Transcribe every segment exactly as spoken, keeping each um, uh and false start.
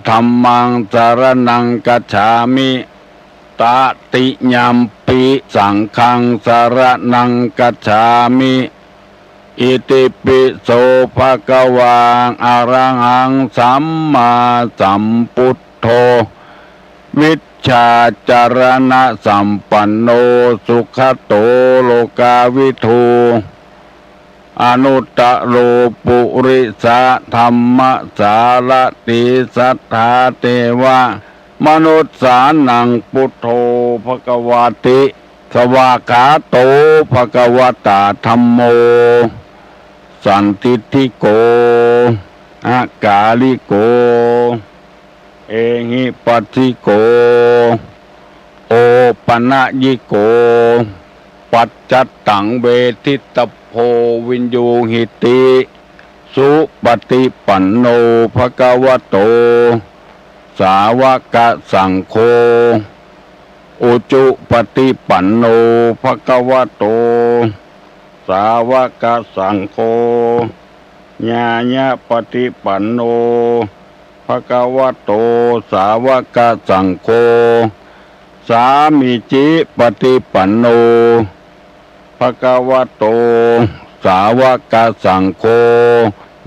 ธัมมังสะระณังคัจฉามิ ตติยัมปิ สังฆังสะระณังคัจฉามิ อิติปิโส ภะคะวา อะระหัง สัมมาสัมพุทโธ วิชชาจะระณะสัมปันโน สุขะโต โลกาวิทู อนุตตะโร ปุริสะธัมมะสารถิ สัตถาเทวะมนุสสานัง พุทโธ ภะคะวาติ สวากขาโต ภะคะวะตา ธัมโม สันทิฏฐิโก อะกาลิโก เอหิปัสสิโก โอปะนะยิโก ปัจจัตตัง เวทิตะโพ วิญญูหิติ สุปะฏิปันโน ภะคะวะโต สาวกสังโฆ อุจุปะฏิปันโน ภะคะวะโต สาวกสังโฆ ญาญะปะฏิปันโน ภะคะวะโต สาวกสังโฆ สามีจิปะฏิปันโน ภะคะวะโต สาวกสังโฆ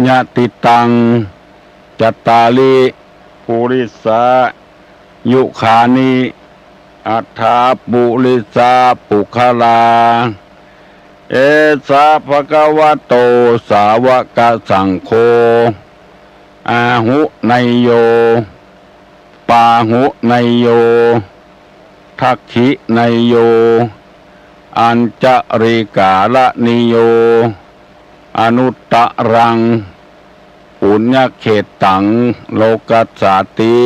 ยะถิตัง จัตตาริ ปุริสา ยุคานิ อัฏฐา ปุริสา ปุคคลา เอสะ ภะคะวะโต สาวกสังโฆ อาหุเนยโย ปาหุเนยโย ทักขิเนยโย อัญชลีกาละนิโย อนุตตะรัง ปุญญะเขตตัง โลกัสสาติ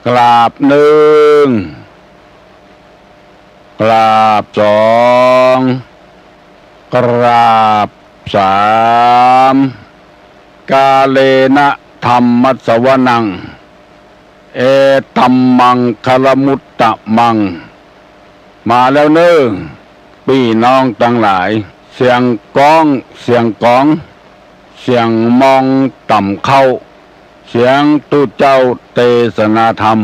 กราบนึ่ง กราบสอง กราบสาม กาเลนะธัมมะสะวะนัง เอตัมมังคะละมุตตะมัง มาแล้วเน่อ ปี้น้องตังหลาย เสียงก๊อง เสียงก๋อง เสียงมองต่ำเข้า เสียงตุ๊เจ้าเตสนาธรรม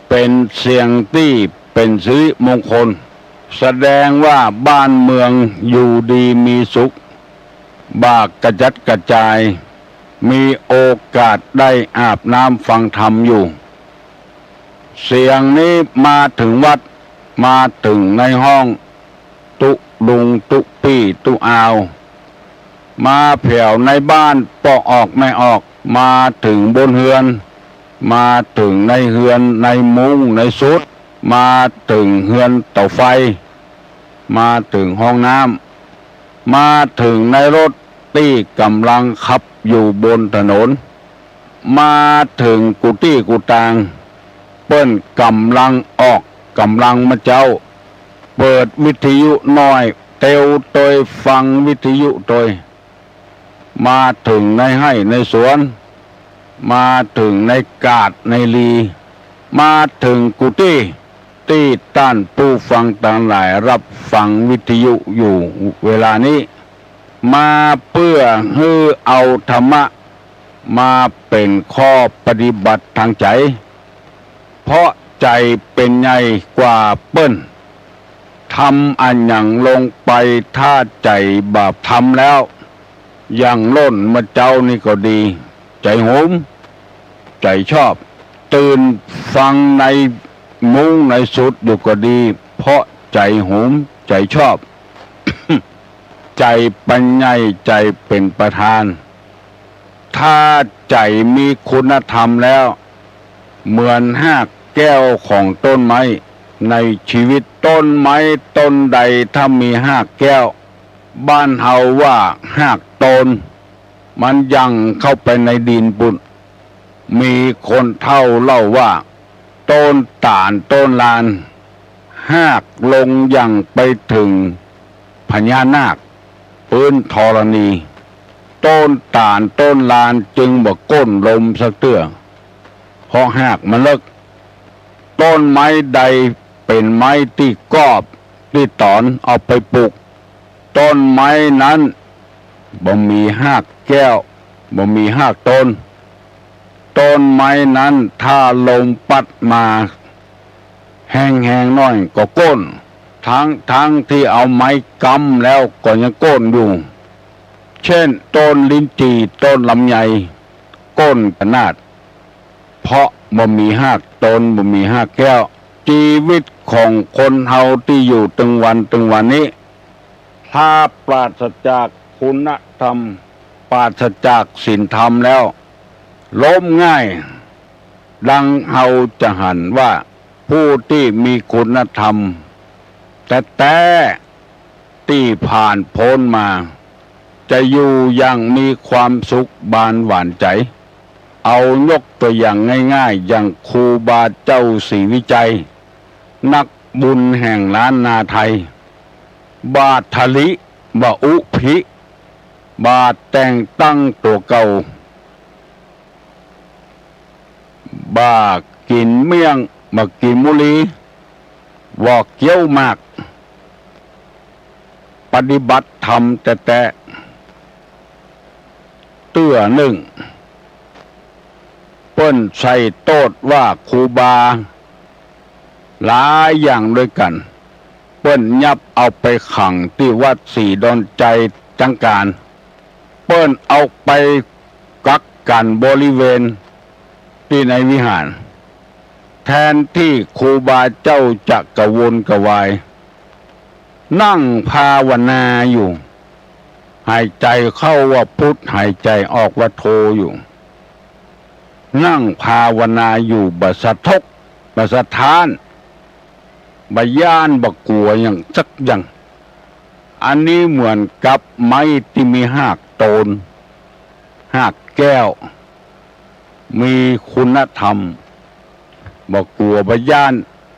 เป๋นเสียงตี้เป๋นสิริมงคล แสดงว่าบ้านเมืองอยู่ดีมีสุข บ่ากระจัดกระจาย มีโอกาสได้อาบน้ำฟังธรรมอยู่ เสียงนี้มาเถิงวัด มาเถิงในห้อง ตุ๊ลุงตุ๊ปี้ตุ๊อาว มาแผวในบ้านป้อออกแม่ออก มาเถิงบนเฮือน มาเถิงในเฮือนในมุ้งในสุด มาเถิงเฮือนเต๋าไฟ มาเถิงห้องน้ำ มาเถิงในรถตี้ก่ำลังขับอยู่บนถนน มาเถิงกู้ตี้กู้ตาง เปิ้นก่ำลังออกก่ำลังมาเจ๊า เปิดวิทยุน้อยเตียวตวยฟังวิทยุตวย มาเถิงในไฮ่ในสวน มาเถิงในกาดในลี มาเถิงกู้ตี้ ตี้ต้านผู้ฟังตังหลายฮับฟังวิทยุอยู่เวลานี้ มาเปื้อหื้อเอาธรรมะ มาเป๋นข้อปฏิบัติตางใจ๋ เพราะใจ๋เป๋นใหญ่กว่าเปิ้น ทำอะหยังลงไป ถ้าใจ๋บ่าทำแล้ว อย่างโน้นเมื่อเจ๊านี้ก็ดี ใจ๋หุม ใจ๋ชอบ ตื่นฟังในมุ้งในสุดอยู่ก็ดี เพราะใจ๋หุม ใจ๋ชอบ ใจ๋เป๋นใหญ่ ใจ๋เป๋นประธาน ถ้าใจ๋มีคุณธรรมแล้ว เหมือนฮากแก้วของต้นไม้ ในชีวิตต้นไม้ต้นใดถ้ามีฮากแก้ว บ้านเฮาว่าฮากโตน มันยังเข้าไปในดินปู้น มีคนเฒ่าเล่าว่า โต้นต๋าลโต้นลาน ฮากลงยังไปเถิงพญานาคปื๊นธรณี โต้นต๋าลโต้นลานจึงบ่โก้นลมสักเตื้อ เพราะฮากมันเลิก ต้นไม้ใดเป๋นไม้ตี้กอบตี้ต๋อนเอาไปปลูก ต้นไม้นั้นบ่มีฮากแก้ว บ่มีฮากโตน ต้นไม้นั้นถ้าลมปั๊ดมาแฮงๆ หน้อยก็โก้น ตึงๆ ตี้เอาไม้ก๊ำแล้วก็ยังโก้นอยู่ เจ้น ต้นลิ้นจี่ ต้นลำไย โก้นขนาด เพราะบ่มีฮากตน บ่มีฮากแก้ว จีวิตของคนเฮาตี้อยู่ตึงวันตึงวันนี้ ถ้าปราศจากคุณธรรม ปราศจากศีลธรรมแล้ว ล้มง่าย ดังเฮาจะหันว่า ผู้ตี้มีคุณธรรมแต๊ๆ ตี้ผ่านพ้นมา จะอยู่อย่างมีความสุขบานหวานใจ๋ เอายกตั๋วอย่างง่ายๆ อย่างครูบาเจ้าศรีวิชัย นักบุญแห่งล้านนาไทย บ่าทะลิ บ่าอุภิ บ่าแต่งตั้งตั๋วเก่า บ่ากิ๋นเมี่ยง บ่ากิ๋นบุหรี่ บ่าเคี้ยวหมาก ปฏิบัติธรรมแต๊ๆ เตื้อนึ่ง เปิ้นใส่โต้ษว่าครูบาหลายอย่างตวยกั๋น เปิ้นยับเอาไปขังตี้วัดศรีดอนชัยจังก๋าน เปิ้นเอาไปกักกั๋นบริเวณตี้ในวิหาร แทนตี้ครูบาเจ้าจะกระวนกระวาย นั่งภาวนาอยู่ หายใจ๋เข้าว่าพุทธ หายใจ๋ออกว่าโธอยู่ นั่งภาวนาอยู่ บ่สะทก บ่สะท้าน บ่ย้าน บ่กั๋วอย่างสักอย่าง อันนี้เหมือนกับไม้ตี้มีฮากตน ฮากแก้ว มีคุณธรรม บ่กั๋ว บ่ย้าน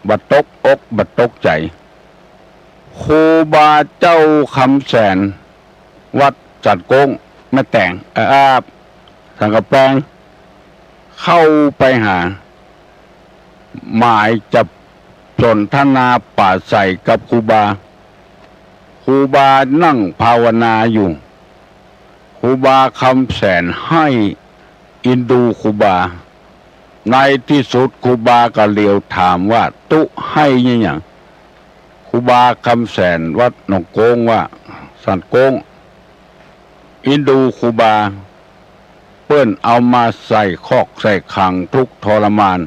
บ่ตกอก บ่ตกใจ๋ ครูบาเจ้าคำแสน วัดสันโก้ง แม่แต๋ง เอ่อ สันก๋ำแปง เข้าไปหา หมายจะสนทนาปราศรัยกับครูบา ครูบานั่งภาวนาอยู่ ครูบาคำแสนไห้อินดูครูบา ในตี้สุดครูบาก็เหลียวถามว่า ตุ๊ไห้อะหยัง ครูบาคำแสนวัดหนองโก้งว่า สันโก้ง อินดูครูบา เปิ้นเอามาใส่คอกใส่ขังทุกข์ทรมาน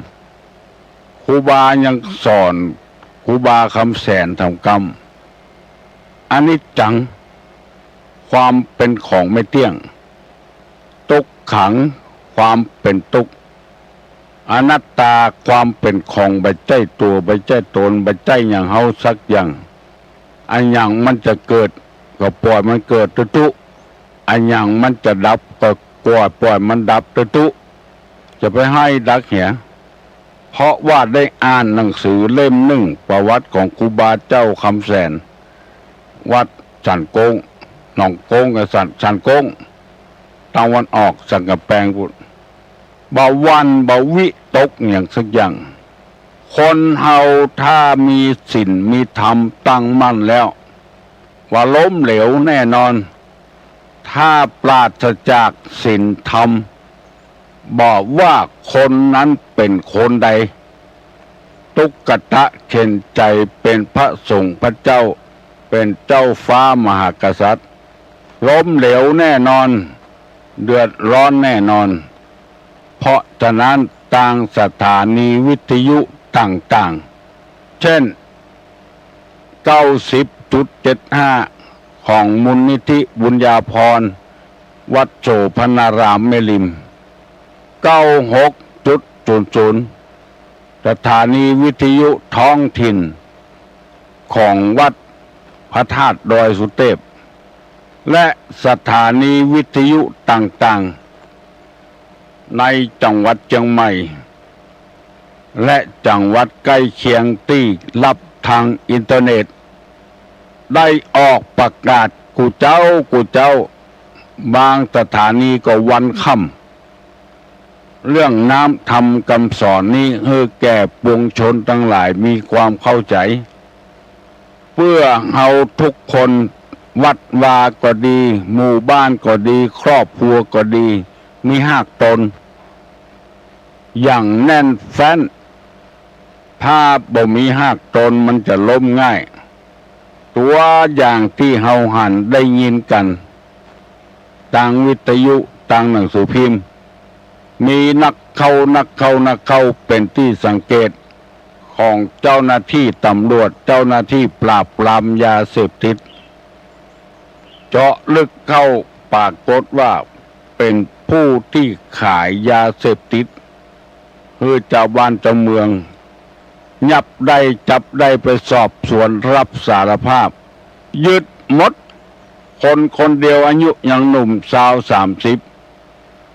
ครูบายังสอนครูบาคำแสนถามกำ อนิจจัง ความเป๋นของไม่เตี้ยง ตุ๊กขัง ความเป๋นตุ๊กข์ อนัตตา ความเป๋นของบ่ใจ้ตั๋ว บ่ใจ้ตน บ่ใจ้อย่างเฮาสักอย่าง อะหยังมันจะเกิดก็ป่อยมันเกิดตุ๊ๆ อะหยังมันจะดับก็ป่อย ป่อยมันดับตุ๊ๆ จะไปไห้ดักเหีย เพราะว่าได้อ่านหนังสือเล่มนึ่ง ประวัติของครูบาเจ้าคำแสน วัดสันโก้ง หนองโก้งกับสัน สันโก้ง ตางวันออกสันก๋ำแปงปู้น บ่หวั่นบ่วิตกอย่างสักอย่าง คนเฮาถ้ามีศีลมีธรรมตั้งมั่นแล้ว บ่ล้มเหลวแน่นอน ถ้าปราศจากศีลธรรม บ่ว่าคนนั้นเป๋นคนใด ตุ๊กตะเข็ญใจ๋เป๋นพระสงฆ์พระเจ้า เป๋นเจ้าฟ้ามหากษัตริย์ ล้มเหลวแน่นอน เดือดร้อนแน่นอน เพราะฉะนั้นตางสถานีวิทยุต่างๆ เช่น เก้าสิบจุดเจ็ดห้า ของมูลนิธิบุญญาภรณ์ วัดโสภณารามแม่ริม เก้าหกจุดศูนย์ศูนย์ สถานีวิทยุท้องถิ่นของวัดพระธาตุดอยสุเทพ และสถานีวิทยุต่างๆ ในจังหวัดเจียงใหม่ และจังหวัดใก้เคียงตี้ฮับตางอินเทอร์เน็ต ได้ออกประกาศกู้เจ๊ากู้เจ๊า บางสถานีก็วันค่ำ เรื่องน้ำธรรมกำสอนนี้หื้อแก่ปวงชนตังหลายมีความเข้าใจ๋ เปื้อเฮาทุกคน วัดวาก็ดี หมู่บ้านก็ดี ครอบครัวก็ดี มีฮากตน อย่างแน่นแฟ้น ถ้าบ่มีฮากตนมันจะล้มง่าย ตั๋วอย่างตี้เฮาหันได้ยินกั๋น ตางวิทยุ ตางหนังสือพิมพ์ มีนักเข้า นักเข้า นักเข้า เป๋นตี้สังเกตของเจ้าหน้าตี้ตำรวจ เจ้าหน้าตี้ปราบปรามยาเสพติด เจาะลึกเข้าปรากฏว่าเป๋นผู้ตี้ขายยาเสพติด หื้อจาวบ้านจาวเมือง ยับได้จับได้ไปสอบสวนรับสารภาพ ยึดหมด คนคนเดียวอายุยังหนุ่มซาวสามสิบ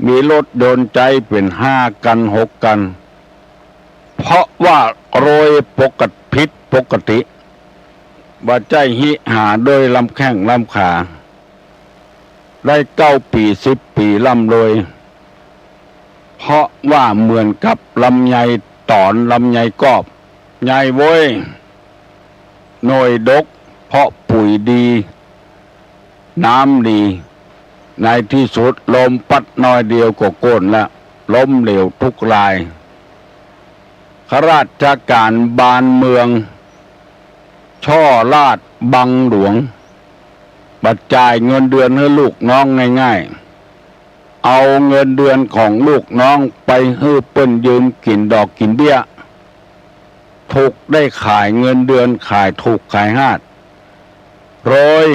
มีรถยนต์ใจ๊เป๋นห้ากั๋นหกกั๋น เพราะว่าโดยปกติ ผิดปกติ บ่ใจ้ฮิหาโดยลำแข้งลำขา ได้เก๊าปี๋สิบปี๋ล่ำรวย เพราะว่าเหมือนกับลำไยต๋อนลำไยกอบ ใหญ่เว้ย หน่วยดก เพราะปุ๋ยดี น้ำดี ในตี้สุดลมปั๊ดน้อยเดียวก็โก้นละ ล้มเหลวทุกราย ข้าราชก๋านบ้านเมือง ช่อราชบังหลวง บ่จ่ายเงินเดือนหื้อลูกน้องง่ายๆ เอาเงินเดือนของลูกน้องไปหื้อเปิ้นยืมกิ๋นดอกกิ๋นเบี้ย ถูกได้ขายเงินเดือน ขายถูกขายฮาด โดย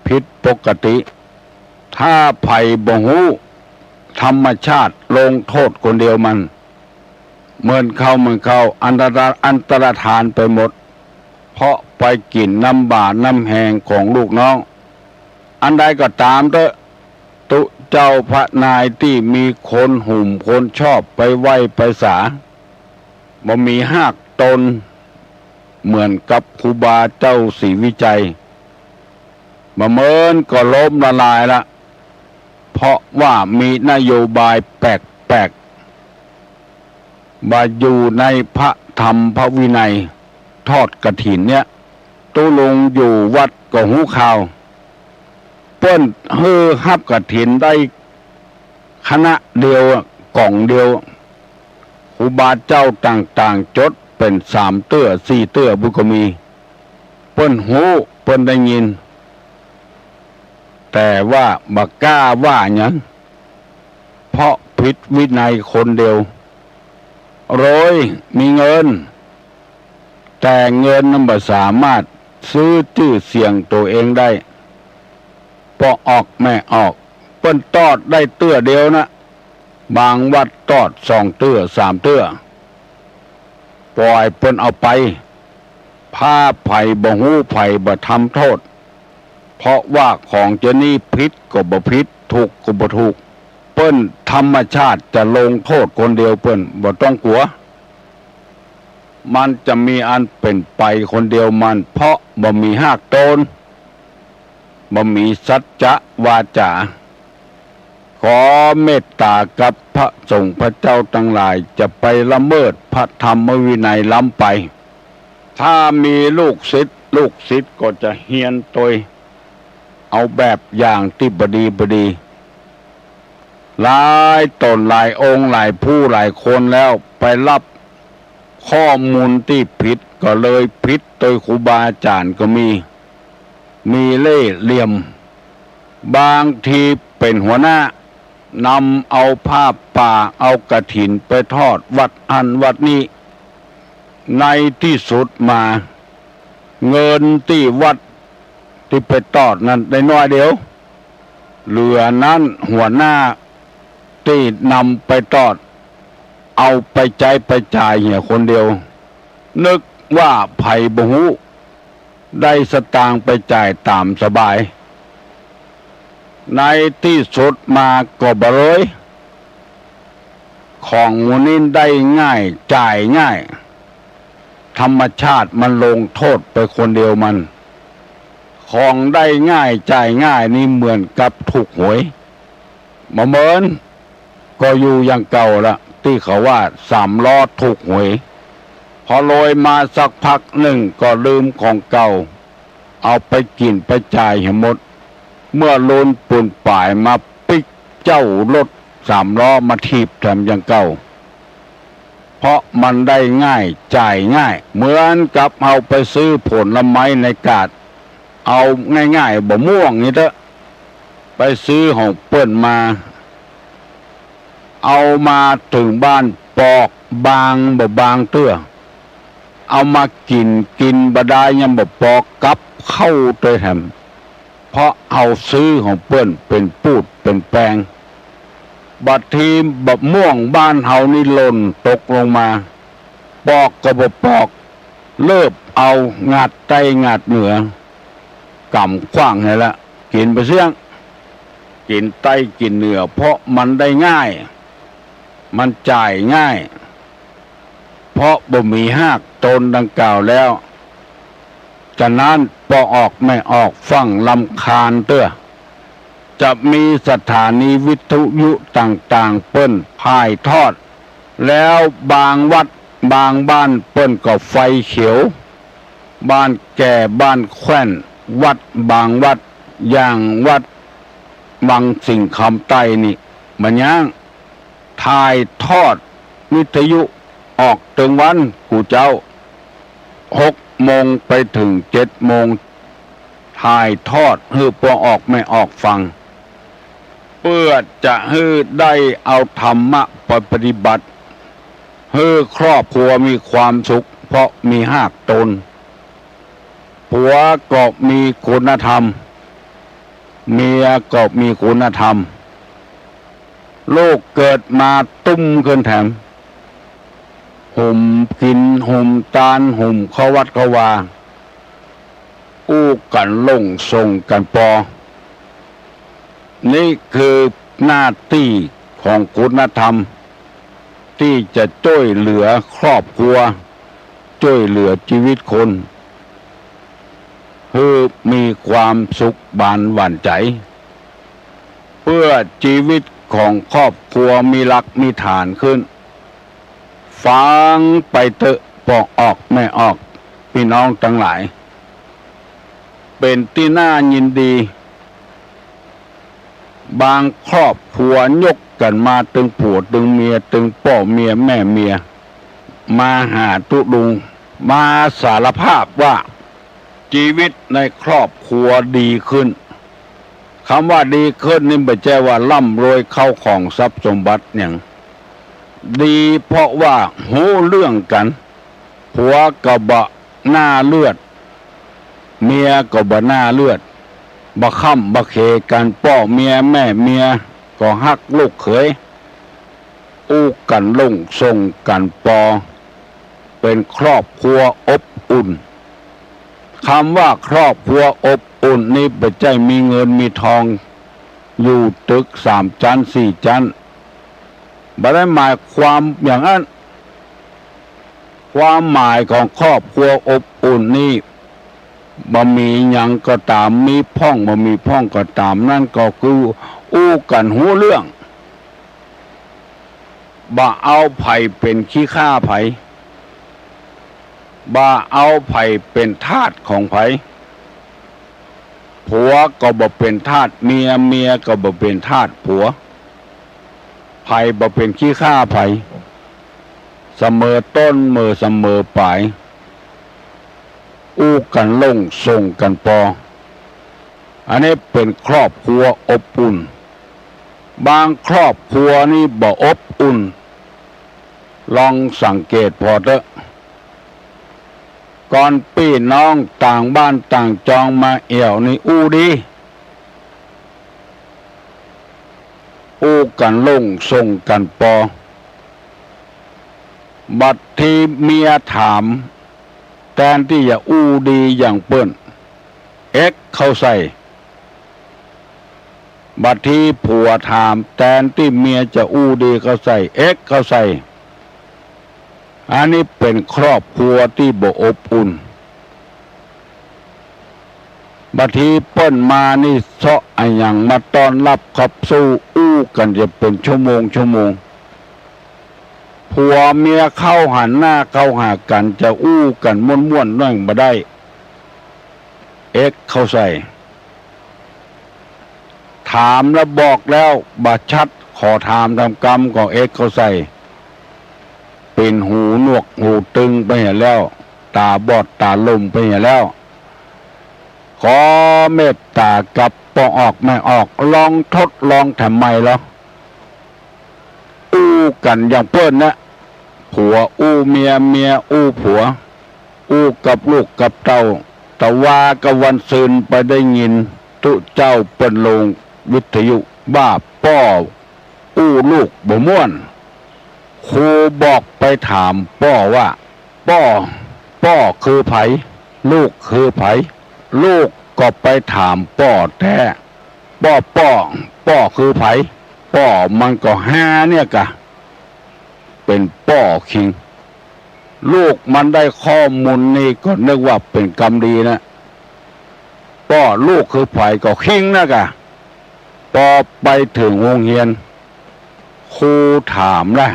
ผิดปกติ ถ้าใผบ่ฮู้ ธรรมชาติลงโต้ษคนเดียวมัน เหมือนเข้า เหมือนเข้า อันตร อันตรธานไปหมด เพราะไปกิ๋นน้ำบ่าน้ำแฮงของลูกน้อง อันใดก็ต๋ามเต๊อะ ตุ๊เจ้าพระนายตี้มีคนหุ่มคนชอบไปไหว้ไปสา บ่มีฮากตน เหมือนกับครูบาเจ้าศรีวิชัย บ่เมินก็ล้มละลายละ เพราะว่ามีนโยบายแปลกๆ บ่าอยู่ในพระธรรมพระวินัย ทอดกฐินเนี่ย ตุ๊ลุงอยู่วัดก็ฮู้ข่าว เปิ้นหื้อฮับกฐินได้คณะเดียว กองเดียว ครูบาเจ้าต่างๆ จดเป๋นสามเตื้อสี่เตื้อปุ้นก็มี เปิ้นฮู้ เปิ้นได้ยิน แต่ว่าบ่กล้าว่าหยัง เพราะผิดวินัยคนเดียว โดยมีเงิน แต่เงินนั้นบ่สามารถซื้อจื้อเสียงตั๋วเองได้ ป้อออกแม่ออก เปิ้นตอดได้เตื้อเดียวนะ บางวัดตอดสองเตื้อสามเตื้อ ป่อยเปิ้นเอาไป ถ้าใผบ่ฮู้ ใผบ่ทำโต้ษ เพราะว่าของเจ้านี้ผิดก็บ่ผิด ถูกก็บ่ถูก เปิ้นธรรมชาติจะลงโต้ษคนเดียวเปิ้น บ่ต้องกั๋ว มันจะมีอันเป๋นไปคนเดียวมัน เพราะบ่มีฮากตน บ่มีสัจจะวาจา ขอเมตตากับพระสงฆ์พระเจ้าตังหลาย จะไปละเมิดพระธรรมวินัยล้ำไป ถ้ามีลูกศิษย์ ลูกศิษย์ก็จะเฮียนตวย เอาแบบอย่างตี้บ่ดีบ่ดี หลายต๋นหลายองค์หลายผู้หลายคนแล้ว ไปฮับข้อมูลตี้ผิด ก็เลยผิดตวยครูบาอาจ๋ารย์ก็มี มีเล่ห์เหลี่ยม บางทีเป๋นหัวหน้านำเอาผ้าป่า เอากฐินไปทอดวัดอั้นวัดนี้ ในตี้สุดมา เงินตี้วัดตี้ไปตอดนั้นได้น้อยเดียว เหลือนั้นหัวหน้าตี้นำไปตอด เอาไปใจ๊ไปจ่ายเหียคนเดียว นึกว่าใผบ่ฮู้ ได้สตางค์ไปจ่ายต๋ามสบาย ในตี้สุดมาก็บ่เลย ของหมู่นี้ได้ง่ายจ่ายง่าย ธรรมชาติมันลงโต้ษไปคนเดียวมัน ของได้ง่ายจ่ายง่ายนี่เหมือนกับถูกหวย บ่เมิน ก็อยู่อย่างเก่าละ ตี้เขาว่าสามล้อถูกหวย พอโรยมาสักพักนึ่งก็ลืมของเก่า เอาไปกิ๋นไปจ่ายเหียหมด เมื่อลุนปูนป๋ายมาปิ๊กเจ้ารถ สามล้อมาถีบแถมอย่างเก่า เพราะมันได้ง่าย จ่ายง่าย เหมือนกับเฮาไปซื้อผลไม้ในตลาด เอาง่ายๆ บ่ม่วงนี่เต๊อะ ไปซื้อของเปิ้นมา เอามาเถิงบ้านปอกบางบ่บางเตื้อ เอามากิ๋น กิ๋นบ่ดายยังบ่ปอกับเข้าตวยแถม เพราะเฮาซื้อของเปิ้นเป๋นปูดเป๋นแปง บางทีบ่ม่วงบ้านเฮานี่หล่นตกลงมา ปอกก็บ่ปอก เลิบเอา งัดใต้งัดเหนือ ก๋ำขว้างหั้นละ กิ๋นไปเสี้ยง กิ๋นใต้กิ๋นเหนือ เพราะมันได้ง่าย มันจ่ายง่าย เพราะบ่มีฮากตนดังกล่าวแล้ว ฉะนั้นป้อออกแม่ออกฟั่งรำคาญเตื้อ จะมีสถานีวิทยุต่างๆ เปิ้นถ่ายทอด แล้วบางวัดบางบ้านเปิ้นก็ไฟเขียว บ้านแก่บ้านแคว่น วัดบางวัด อย่างวัดวังสิงห์คำใต้นี่ บ่ายัง ถ่ายทอดวิทยุออกตึงวันกู้เจ๊า หกโมงไปเถิงเจ็ดโมง ถ่ายทอดหื้อป้อออกแม่ออกฟัง เปื้อจะหื้อได้เอาธรรมะไปปฏิบัติ หื้อครอบครัวมีความสุข เพราะมีฮากตน ผัวก็มีคุณธรรม เมียก็มีคุณธรรม ลูกเกิดมาตุ้มขึ้นแถม หุมกิ๋น หุมตาน หุมเข้าวัดเข้าวา อู้กั๋นลงส่งกั๋นปอ นี่คือหน้าตี้ของคุณธรรม ตี้จะจ้วยเหลือครอบครัว จ้วยเหลือจีวิตคน หื้อมีความสุขบานหวั่นใจ๋ เปื้อจีวิตของครอบครัวมีหลักมีฐานขึ้น ฟังไปเต๊อะ ป้อออกแม่ออก ปี้น้องตังหลาย เป๋นตี้น่ายินดี บางครอบครัวยกกั๋นมาตึงผัวตึงเมีย ตึงป้อเมียแม่เมีย มาหาตุ๊ลุง มาสารภาพว่า จีวิตในครอบครัวดีขึ้น กำว่าดีขึ้นนี่บ่ใจ้ว่าร่ำรวยเข้าของทรัพย์สมบัติหยัง ดีเพราะว่าฮู้เรื่องกั๋น ผัวก็บ่หน้าเลือด เมียก็บ่หน้าเลือด บ่คร่ำบ่เขกั๋น ป้อเมียแม่เมียก็ฮักลูกเขย อู้กั๋นลงส่งกั๋นปอ เป๋นครอบครัวอบอุ่น กำว่าครอบครัวอบอุ่นนี่บ่ใจ้มีเงินมีทอง อยู่ตึกสามจั๊นสี่จั๊น บ่ได้หมายความอย่างนั้น ความหมายของครอบครัวอบอุ่นนี่ บ่มีหยังก็ต๋าม มีพ่องบ่มีพ่องก็ต๋าม นั้นก็คืออู้กั๋นฮู้เรื่อง บ่เอาใผเป๋นขี้ข้าใผ บ่เอาใผเป๋นทาสของใผ ผัวก็บ่เป๋นทาสเมีย เมียก็บ่เป๋นทาสผัว ใผบ่เป๋นขี้ข้าใผ เสมอต้นเสมอ เสมอป๋าย อู้กั๋นลงส่งกั๋นปอ อันนี้เป๋นครอบครัวอบอุ่น บางครอบครัวนี่บ่อบอุ่น ลองสังเกตผ่อเต๊อะ ก่อนปี้น้องต่างบ้านต่างจองมาแอ่วนี่อู้ดี อู้กั๋นลงส่งกั๋นปอ บัดทีเมียถาม แตนตี้จะอู้ดีอย่างเปิ้น เอ็กเข้าใส่ บัดทีผัวถาม แตนตี้เมียจะอู้ดีเข้าใส่ เอ็กเข้าใส่ อันนี้เป๋นครอบครัวตี้บ่อบอุ่น บัดทีเปิ้นมานี่เซาะอะหยังมาต้อนฮับขับสู้ อู้กั๋นจะเป๋นชั่วโมงชั่วโมง ผัวเมียเข้าหันหน้าเข้าหากั๋น จะอู้กั๋นม่วนๆ หน้อยบ่ได้ เอ็กเข้าใส่ ถามแล้วบอกแล้วบ่ชัด ขอถามต๋ามกำ ก็เอ็ดเข้าใส่ เป๋นหูหนวกหูตึงไปเหียแล้ว ต๋าบอดต๋าหล่มไปเหียแล้ว ขอเมตต๋ากับป้อออกแม่ออก ลองทดลองแถมใหม่ลอ อู้กั๋นอย่างเปิ้นนะ ผัวอู้เมีย เมียอู้ผัว อู้กับลูกกับเต้า ตะวากับวันซืนไปได้ยินตุ๊เจ้าเปิ้นลงวิทยุว่าป้ออู้ลูกบ่ม่วน ครูบอกไปถามป้อว่า ป้อ ป้อคือใผ ลูกคือใผ ลูกก็ไปถามป้อแต๊ ป้อ ป้อ ป้อคือใผ ป้อมันก็ฮาเนี่ยกะ เป๋นป้อคิง ลูกมันได้ข้อมูลนี่ก็นึกว่าเป๋นกำดีนะ ป้อลูกคือใผก็คิงนะกะ ปอไปเถิงโฮงเฮียน ครูถามละ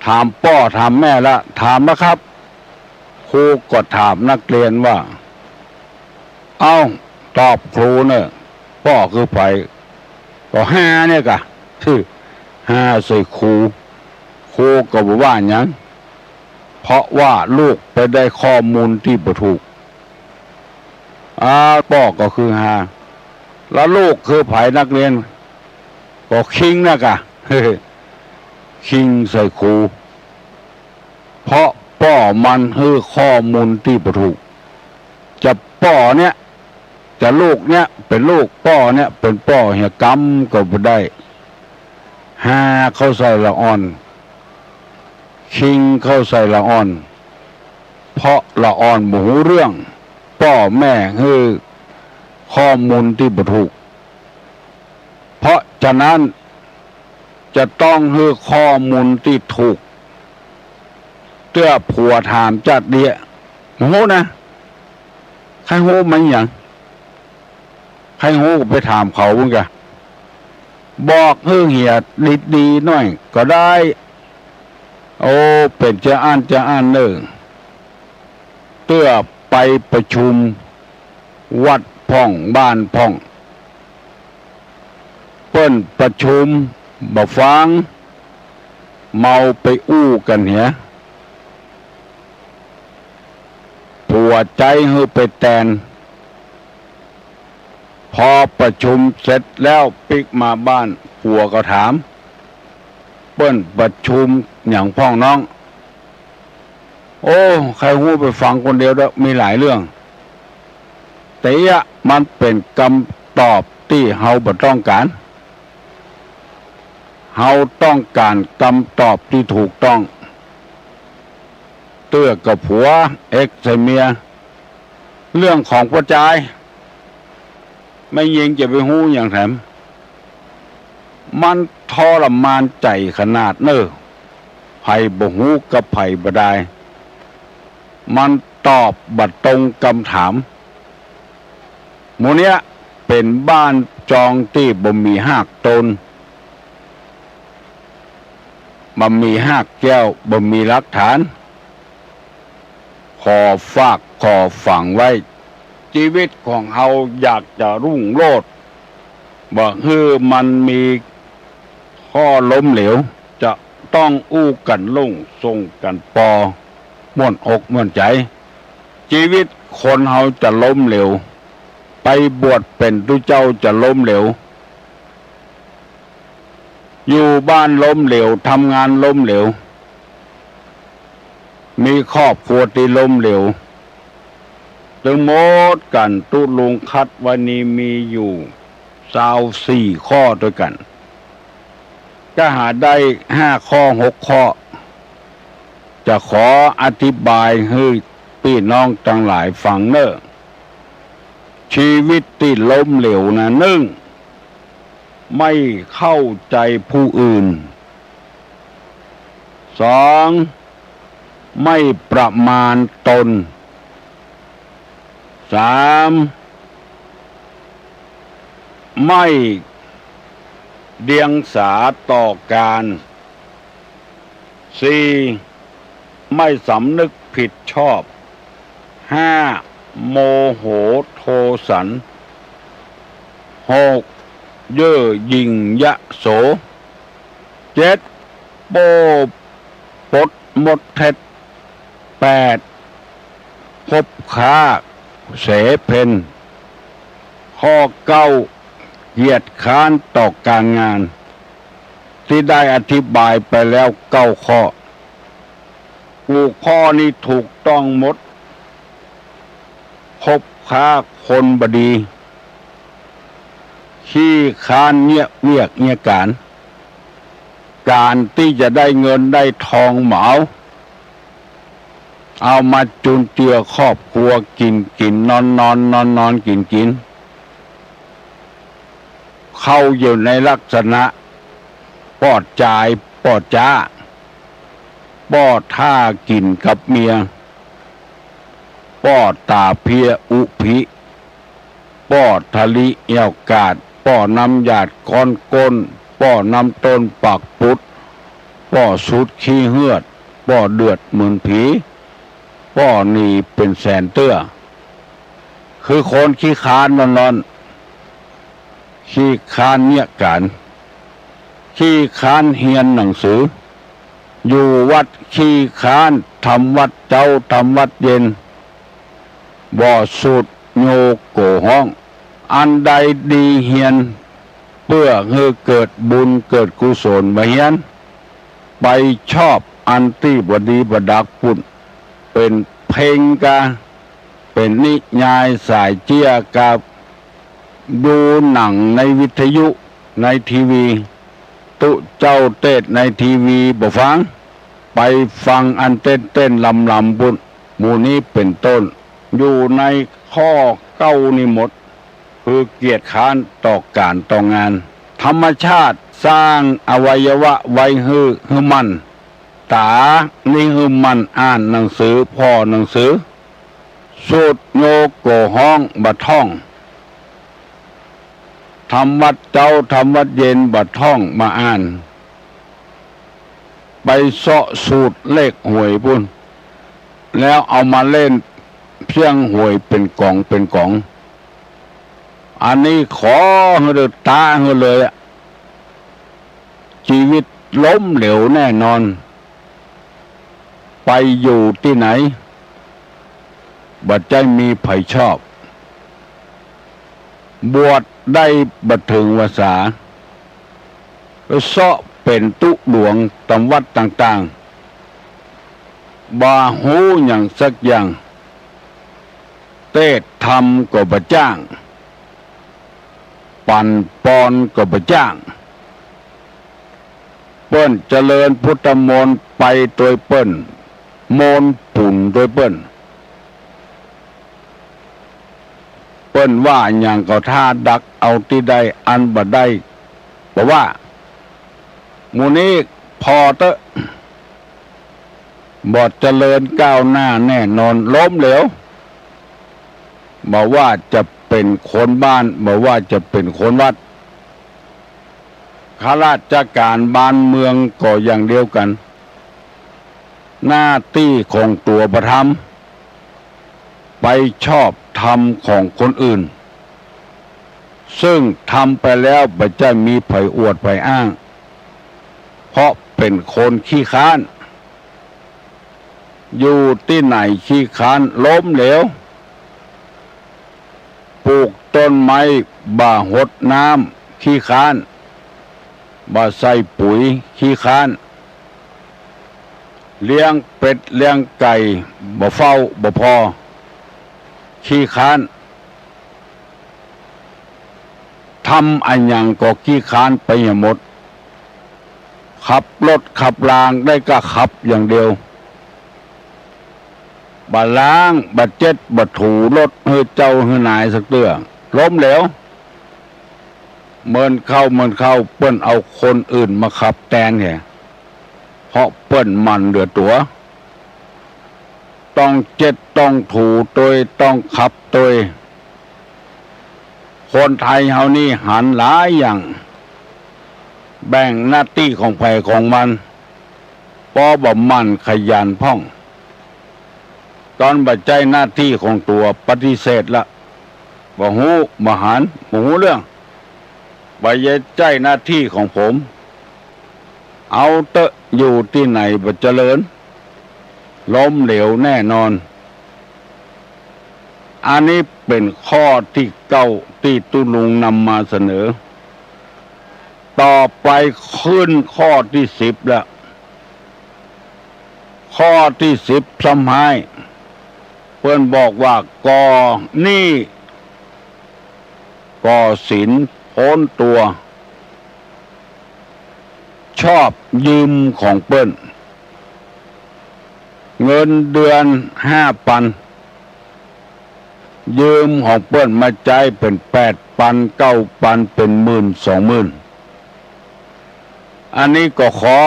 ถามป้อถามแม่ละ ถามละครับ ครูก็ถามนักเรียนว่า เอ้า ตอบครูเน่อ ป้อคือใผ ก็ฮาเนี่ยกะ ฮาใส่ครู ครูก็บ่ว่าหยัง เพราะว่าลูกไปได้ข้อมูลตี้บ่ถูก อ่า ป้อก็คือฮา แล้วลูกคือใผ นักเรียนก็คิงนะกะ คิงใส่ครู เพราะป้อมันหื้อข้อมูลตี้บ่ถูก จะป้อเนี่ย จะลูกเนี่ยเป๋นลูก ป้อเนี่ยเป๋นป้อ เหียกำก็บ่ได้ ฮาเข้าใส่ละอ่อน คิงเข้าใส่ละอ่อน เพราะละอ่อนบ่ฮู้เรื่อง ป้อแม่หื้อข้อมูลตี้บ่ถูก เพราะฉะนั้น จะต้องหื้อข้อมูลตี้ถูก เตื้อผัวถามจ้าเดี้ย บ่ฮู้นะ ใผฮู้มันหยัง ใผฮู้ก็ไปถามเขาเปิ้นกะ บอกหื้อเหียดีๆ หน้อยก็ได้ โอ้ เป๋นจาอั้นจาอั้นเน่อ เตื้อไปประชุมวัดพ่องบ้านพ่อง เปิ้นประชุมบ่ฟัง เมาไปอู้กั๋นเหีย ผัวใจ๊หื้อไปแตน พอประชุมเสร็จแล้วปิ๊กมาบ้าน ผัวก็ถาม เปิ้นประชุมหยังพ่องน้อง โอ้ ใผฮู้ไปฟังคนเดียวเต๊อะ มีหลายเรื่อง แต่เยียะมันเป๋นกำตอบตี้เฮาบ่ต้องก๋าน เฮาต้องก๋านกำตอบตี้ถูกต้อง เตื้อกับผัว เอ็ดใส่เมีย เรื่องของป้อจาย แม่ญิงจะไปฮู้หยังแถม มันทรมานใจ๋ขนาดเน่อ ใผบ่ฮู้กับใผบ่ดาย มันตอบบ่ตรงกำถาม หมู่เนี้ยเป๋นบ้านจองตี้บ่มีฮากต้น บ่มีฮากแก้ว บ่มีหลักฐาน ขอฝากขอฝังไว้ จีวิตของเฮาอยากจะรุ่งโรจน์ บ่หื้อมันมีข้อล้มเหลว จะต้องอู้กั๋นลุ่ง ส่งกั๋นปอ ม่วนอกม่วนใจ๋ จีวิตคนเฮาจะล้มเหลว ไปบวชเป๋นตุ๊เจ้าจะล้มเหลว อยู่บ้านล้มเหลว ทำงานล้มเหลว มีครอบครัวตี้ล้มเหลว ตึงหมดกั๋นตุ๊ลุงคัดไว้นี้มีอยู่ซาวสี่ข้อตวยกั๋น ก็หาได้ห้าข้อหกข้อ จะขออธิบายหื้อปี้น้องตังหลายฟังเน่อ จีวิตตี้ล้มเหลวนะ นึ่ง ไม่เข้าใจ๋ผู้อื่น สอง ไม่ประมาณตน สาม ไม่เดียงสาต่อการ สี่ ไม่สำนึกผิดชอบ ห้า โมโหโทสัน หก เย่อหยิ่งยโส เจ็ด โป้ปดมดเท็จ แปด คบค้าเสเพล ข้อเก้า เกียจคร้านต่อก๋านงาน ตี้ได้อธิบายไปแล้วเก้าข้อ กู้ข้อนี้ถูกต้องหมด คบค้าคนบ่ดี ขี้คร้านเยียะเวียกเยียะก๋าน ก๋านตี้จะได้เงินได้ทองบ่เอา เอามาจุนเจือครอบครัว กิ๋นกิ๋นนอนนอนนอนนอนกิ๋นกิ๋น เข้าอยู่ในลักษณะป้อจายป้อจ๊า ป้อท่ากิ๋นกับเมีย ป้อต๋าเพียอุภิ ป้อทะลิแอ้วกาด ป้อน้ำหยาดก้อนก้น ป้อน้ำต้นปากปุด ป้อสูดขี้เฮือด ป้อเดือดเหมือนผี ป้อหนี้เป๋นแสนเตื้อ คือคนขี้คร้านนอนนอน ขี้คร้านเยียะก๋าน ขี้คร้านเฮียนหนังสือ อยู่วัดขี้คร้าน ทำวัดเจ๊าทำวัดเย็น บ่สูตรโยโกฮ้อง อันใดดีเฮียน เปื้อหื้อเกิดบุญเกิดกุศลบ่เฮียน ไปชอบอันตี้บ่ดีบ่ดักปุ้น เป๋นเพลงกา เป๋นนิยายสายเจี้ยกา ดูหนังในวิทยุในทีวี ตุ๊เจ้าเตสน์ในทีวีบ่ฟัง ไปฟังอันเต้นเต้นรำรำปุ้น หมู่นี้เป๋นต้น อยู่ในข้อเก้านี้หมด คือเกียจคร้านต่อก๋านต่องาน ธรรมชาติสร้างอวัยวะไว้หื้อ หื้อมั่น ต๋านี้หื้อมั่นอ่านหนังสือ ผ่อหนังสือ สูตรโยโกฮ้องบ่ท่อง ทำวัดเจ๊าทำวัดเย็นบ่ท่องมาอ่าน ไปเซาะสูตรเลขหวยปุ้น แล้วเอามาเล่นเพี้ยงหวยเป๋นก๋องเป๋นก๋อง อันนี้ขอหื้อเดอะตะหื้อเลยอะ จีวิตล้มเหลวแน่นอน ไปอยู่ตี้ไหน บ่ใจ้มีใผชอบ บวชได้บ่เถิงวรรษา ไปเซาะเป๋นตุ๊ดวงต๋ามวัดต่างๆ บ่ฮู้หยังสักอย่าง เตสน์ธรรมก็บ่จ้าง ปั๋นปอนก็บ่จ้าง เปิ้นเจริญพุทธมนต์ไปตวยเปิ้น มนต์ปุ๋นตวยเปิ้น เปิ้นว่าหยังก็ถ้าดักเอาตี้ได้ อันบ่ได้บ่ว่า หมู่นี้ผ่อเต๊อะ บ่เจริญก้าวหน้าแน่นอน ล้มเหลว บ่ว่าจะเป๋นคนบ้าน บ่ว่าจะเป๋นคนวัด ข้าราชก๋านบ้านเมืองก็อย่างเดียวกั๋น หน้าตี้ของตั๋วบ่ทำ ไปชอบทำของคนอื่น ซึ่งทำไปแล้วบ่ใจ้มีใผอวดใผอ้าง เพราะเป๋นคนขี้คร้าน อยู่ตี้ไหนขี้คร้าน ล้มเหลว ปลูกต้นไม้บ่หดน้ำ ขี้คร้าน บ่ใส่ปุ๋ย ขี้คร้าน เลี้ยงเป็ดเลี้ยงไก่ บ่เฝ้าบ่ผ่อ ขี้คร้าน ทำอะหยังก็ขี้คร้านไปเหียหมด ขับรถขับรางได้ก็ขับอย่างเดียว บ่ล้าง บ่เจ็ด บ่ถูรถหื้อเจ้าหื้อนายสักเตื้อ ล้มเหลว เมินเข้า เมินเข้า เปิ้นเอาคนอื่นมาขับแตนแหม เพราะเปิ้นหมั่นเหลือตั๋ว ต้องเจ็ด ต้องถูตวย ต้องขับตวย คนไทยเฮานี่หันหลายอย่าง แบ่งหน้าตี้ของใผของมัน ปอบ่หมั่นขยันพ่อง ต๋อนบ่ใจ้หน้าตี้ของตั๋วปฏิเสธละ บ่ฮู้ บ่หัน บ่ฮู้เรื่อง บ่ใจ้หน้าตี้ของผม เอาเต๊อะ อยู่ตี้ไหนบ่เจริญ ล้มเหลวแน่นอน อันนี้เป๋นข้อตี้เก้าตี้ตุ๊ลุงนำมาเสนอ ต่อไปขึ้นข้อตี้สิบแล้ว ข้อตี้สิบซ้ำฮ้าย เปิ้นบอกว่าก่อหนี้ก่อสินป๊นตั๋ว ชอบยืมของเปิ้น เงินเดือนห้าปัน ยืมของเปิ้นมาใจ๊เป๋นแปดปัน เก้าปัน เป๋นหมื่น สองหมื่น อันนี้ก็ขอ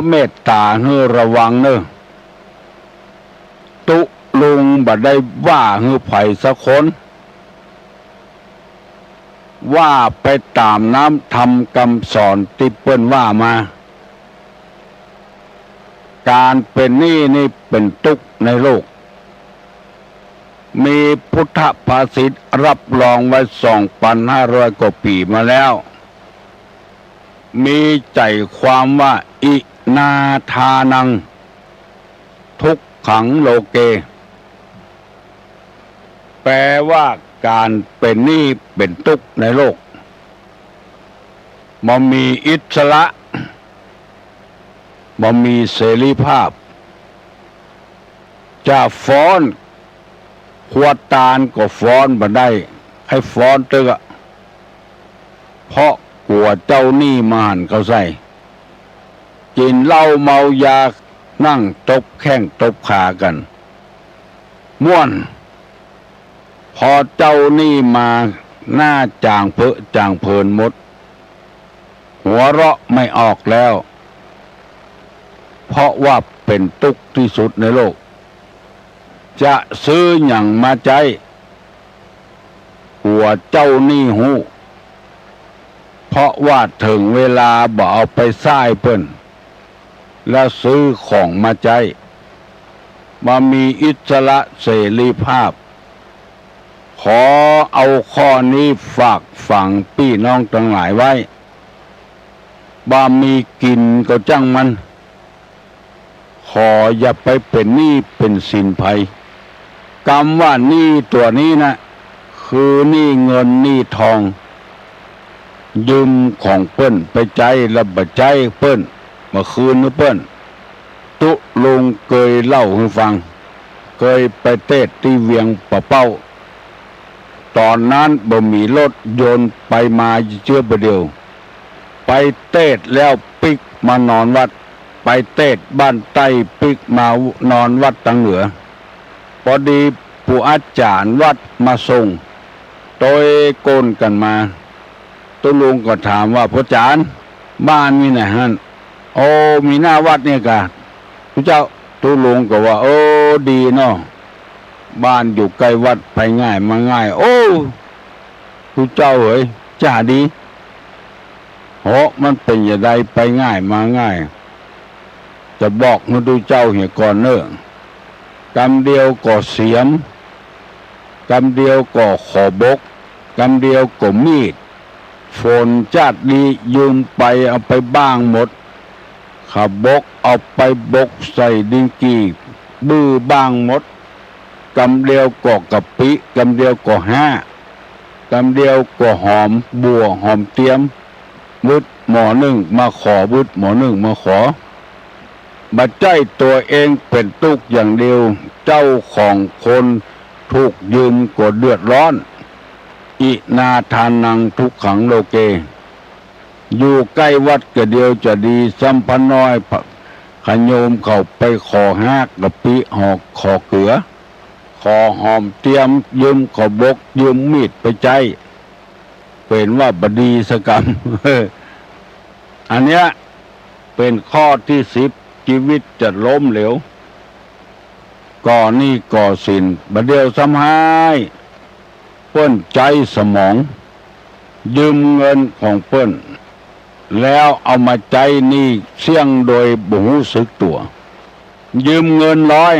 เมตต๋าหื้อระวังเน่อ ตุ๊ลุงบ่ได้ว่าหื้อใผสักคน ว่าไปต๋ามน้ำธรรมกำสอนตี้เปิ้นว่ามา ก๋านเป๋นหนี้นี่เป๋นตุ๊กข์ในโลก มีพุทธภาษิตรับรองไว้สองปันห้าร้อยกว่าปี๋มาแล้ว มีใจ๋ความว่า อินาทานัง ทุกขังโลเก แปลว่าก๋านเป๋นหนี้เป๋นตุ๊กข์ในโลก บ่มีอิสระ บ่มีเสรีภาพ จะฟ้อน ครัวตานก็ฟ้อนบ่ได้ ใค่ฟ้อนเต๊อะ เพราะกั๋วเจ้าหนี้มาหันเข้าใส่ กิ๋นเหล้าเมายา นั่งตบแข้งตบขากั๋น ม่วน พอเจ้าหนี้มา หน้าจ่างเผิดจ่างเผินหมด หัวเราะไม่ออกแล้ว เพราะว่าเป๋นตุ๊กข์ตี้สุดในโลก จะซื้อหยังมาใจ๊ กั๋วเจ้าหนี้ฮู้ เพราะว่าเถิงเวลาบ่เอาไปใจ๊เปิ้น แล้วซื้อของมาใจ๊ บ่มีอิสระเสรีภาพ ขอเอาข้อนี้ฝากฝังปี้น้องตังหลายไว้ บ่มีกิ๋นก็จ้างมัน ขออย่าไปเป๋นหนี้เป๋นสินใผ กำว่าหนี้ตั๋วนี้นะ คือหนี้เงินหนี้ทอง ยืมของเปิ้นไปใจ๊ แล้วบ่ใจ๊เปิ้น บ่คืนหื้อเปิ้น ตุ๊ลุงเกยเล่าหื้อฟัง เกยไปเตศน์ตี้เวียงป่าเป้า ต๋อนนั้นบ่มีรถยนต์ไปมาเจื้อบ่าเดียว ไปเตศน์แล้วปิ๊กมานอนวัด ไปเตศน์บ้านใต้ปิ๊กมานอนวัดตางเหนือ ปอดีปู่อาจ๋ารย์วัดมาส่ง โตยโกนกั๋นมา ตุ๊ลุงก็ถามว่า พ่อจ๋ารย์ บ้านมีไหนหั้น โอ้ มีหน้าวัดเนี่ยกา ตุ๊เจ้า ตุ๊ลุงก็ว่า เออ ดีเนาะ บ้านอยู่ใก้วัด ไปง่ายมาง่าย โอ้ ตุ๊เจ้าเหย จะดี เหาะ มันเป๋นจาใดไปง่ายมาง่าย จะบอกหื้อตุ๊เจ้าเหียก่อนเน่อ กำเดียวก็เสียม กำเดียวก็ขอบก กำเดียวก็มีด ฝนจ๊าดดี ยืมไปเอาไปบ้างหมด ขอบกเอาไปบกใส่ดินกี่ บื้อบ้างหมด กำเดียวก็กะปิ กำเดียวก็ฮาก กำเดียวก็หอมบั่วหอมเตียม วึดหม้อนึ่งมาขอ วึดหม้อนึ่งมาขอ บ่ใจ้ตั๋วเองเป๋นตุ๊กข์อย่างเดียว เจ้าของคนถูกยืมก็เดือดร้อน อินาทานังทุกขังโลเก อยู่ใก้วัดกะเดียวจะดี ซ้ำพระน้อยพระขะโยมเขาไปขอฮากกะปิ หอ ขอเกือ ขอหอมเตียม ยืมขอบก ยืมมีดไปใจ๊ เป๋นว่าบ่ดีสักกำ อันเนี้ยเป๋นข้อตี้สิบ จีวิตจะล้มเหลว ก่อหนี้ก่อสิน บ่าเดี่ยวซ้ำฮ้าย เปิ้นใจ๊สมอง ยืมเงินของเปิ้น แล้วเอามาใจ๊หนี้เสี้ยงโดยบ่ฮู้สึกตั๋ว ยืมเงินร้อย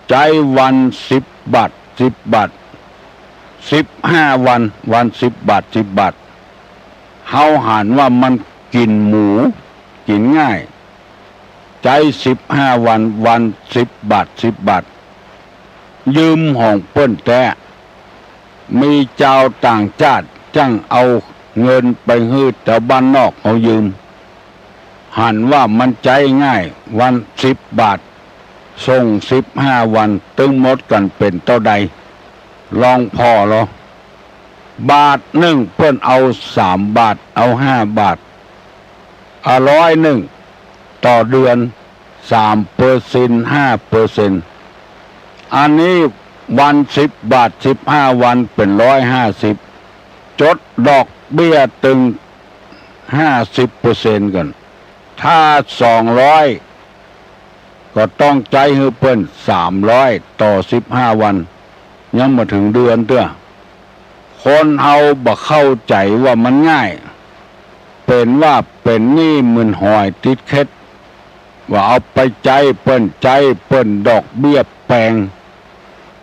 ใจ๊วันสิบบาท สิบบาท สิบห้าวัน วันสิบบาท สิบบาท เฮาหันว่ามันกิ๋นหมู กิ๋นง่าย ใจ๊สิบห้าวัน วันสิบบาท สิบบาท ยืมของเปิ้นแต๊ มีจาวต่างจ้าดจั้งเอาเงินไปหื้อแถวบ้านนอกเขายืม หันว่ามันใจ๊ง่าย วันสิบบาท ส่งสิบห้าวัน ตึงหมดกั๋นเป๋นเต้าใด ลองผ่อลอ บาทนึ่งเปิ้นเอาสามบาท เอาห้าบาท อ่ะ ร้อยนึ่ง ต่อเดือน สามเปอร์เซ็นต์ ห้าเปอร์เซ็นต์ อันนี้วันสิบบาท สิบห้าวันเป๋นร้อยห้าสิบ จดดอกเบี้ยตึงห้าสิบเปอร์เซ็นต์ก่อน ถ้าสองร้อย ก็ต้องใจ๊หื้อเปิ้นสามร้อย ต่อสิบห้าวัน ยังบ่เถิงเดือนเตื้อ คนเฮาบ่เข้าใจ๋ว่ามันง่าย เป๋นว่าเป๋นหนี้เหมือนหอยติดเข็ด ว่าเอาไปใจ๊เปิ้น ใจ๊เปิ้นดอกเบี้ยแปง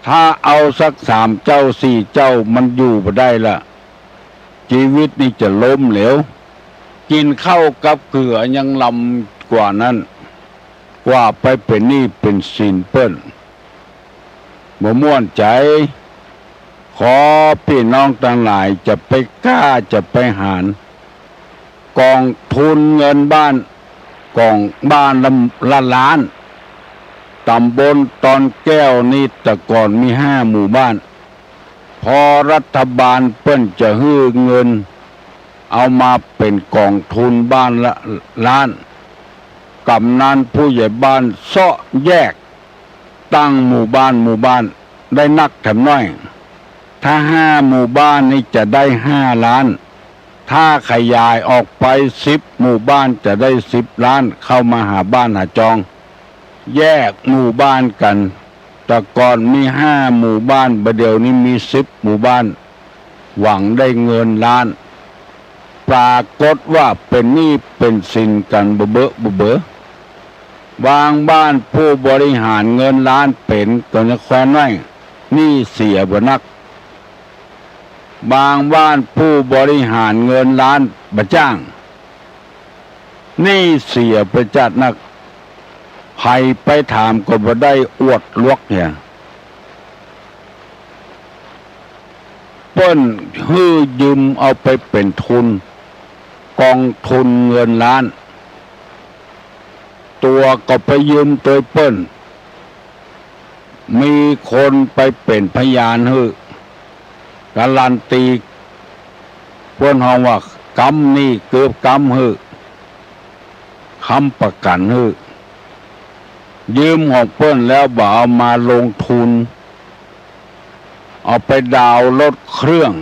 ถ้าเอาสักสามเจ้าสี่เจ้ามันอยู่บ่ได้ละ จีวิตนี่จะล้มเหลว กิ๋นข้าวกับเขือยังลำกว่านั้น กว่าไปเป๋นหนี้เป๋นสินเปิ้น บ่ม่วนใจ๋ ขอปี้น้องตังหลายจะไปกล้าจะไปหาญ ก๋องทุนเงินบ้าน ก๋องบ้านละ ละล้าน ต๋ำบลตอนแก้วนี่แต่ก่อนมีห้าหมู่บ้าน พอรัฐบาลเปิ้นจะหื้อเงิน เอามาเป๋นก๋องทุนบ้านละล้าน กำนันผู้ใหญ่บ้านเซาะแยก ตั้งหมู่บ้านหมู่บ้านได้นักแถมน้อย ถ้าห้าหมู่บ้านนี่จะได้ห้าล้าน ถ้าขยายออกไปสิบหมู่บ้านจะได้สิบล้าน เข้ามาหาบ้านหาจอง แยกหมู่บ้านกั๋น แต่ก่อนมีห้าหมู่บ้าน บ่าเดี่ยวนี้มีสิบหมู่บ้าน หวังได้เงินล้าน ปรากฏว่าเป๋นหนี้เป๋นสินกั๋นบ่เบอะบ่เบอ บางบ้านผู้บริหารเงินล้านเป๋นก็ยังแควนน้อย หนี้เสียบ่นัก บางบ้านผู้บริหารเงินล้านบ่จ้าง หนี้เสียไปจ๊าดนัก ใผไปถามก็บ่ได้ อวดลวกเหีย เปิ้นหื้อยืมเอาไปเป๋นทุน ก๋องทุนเงินล้าน ตั๋วก็ไปยืมตวยเปิ้น มีคนไปเป๋นพยานหื้อ การันตี เปิ้นฮ้องว่ากำหนี้เกือบกำหื้อ ค้ำประกั๋นหื้อ ยืมของเปิ้นแล้วบ่เอามาลงทุน เอาไปดาวน์รถเครื่อง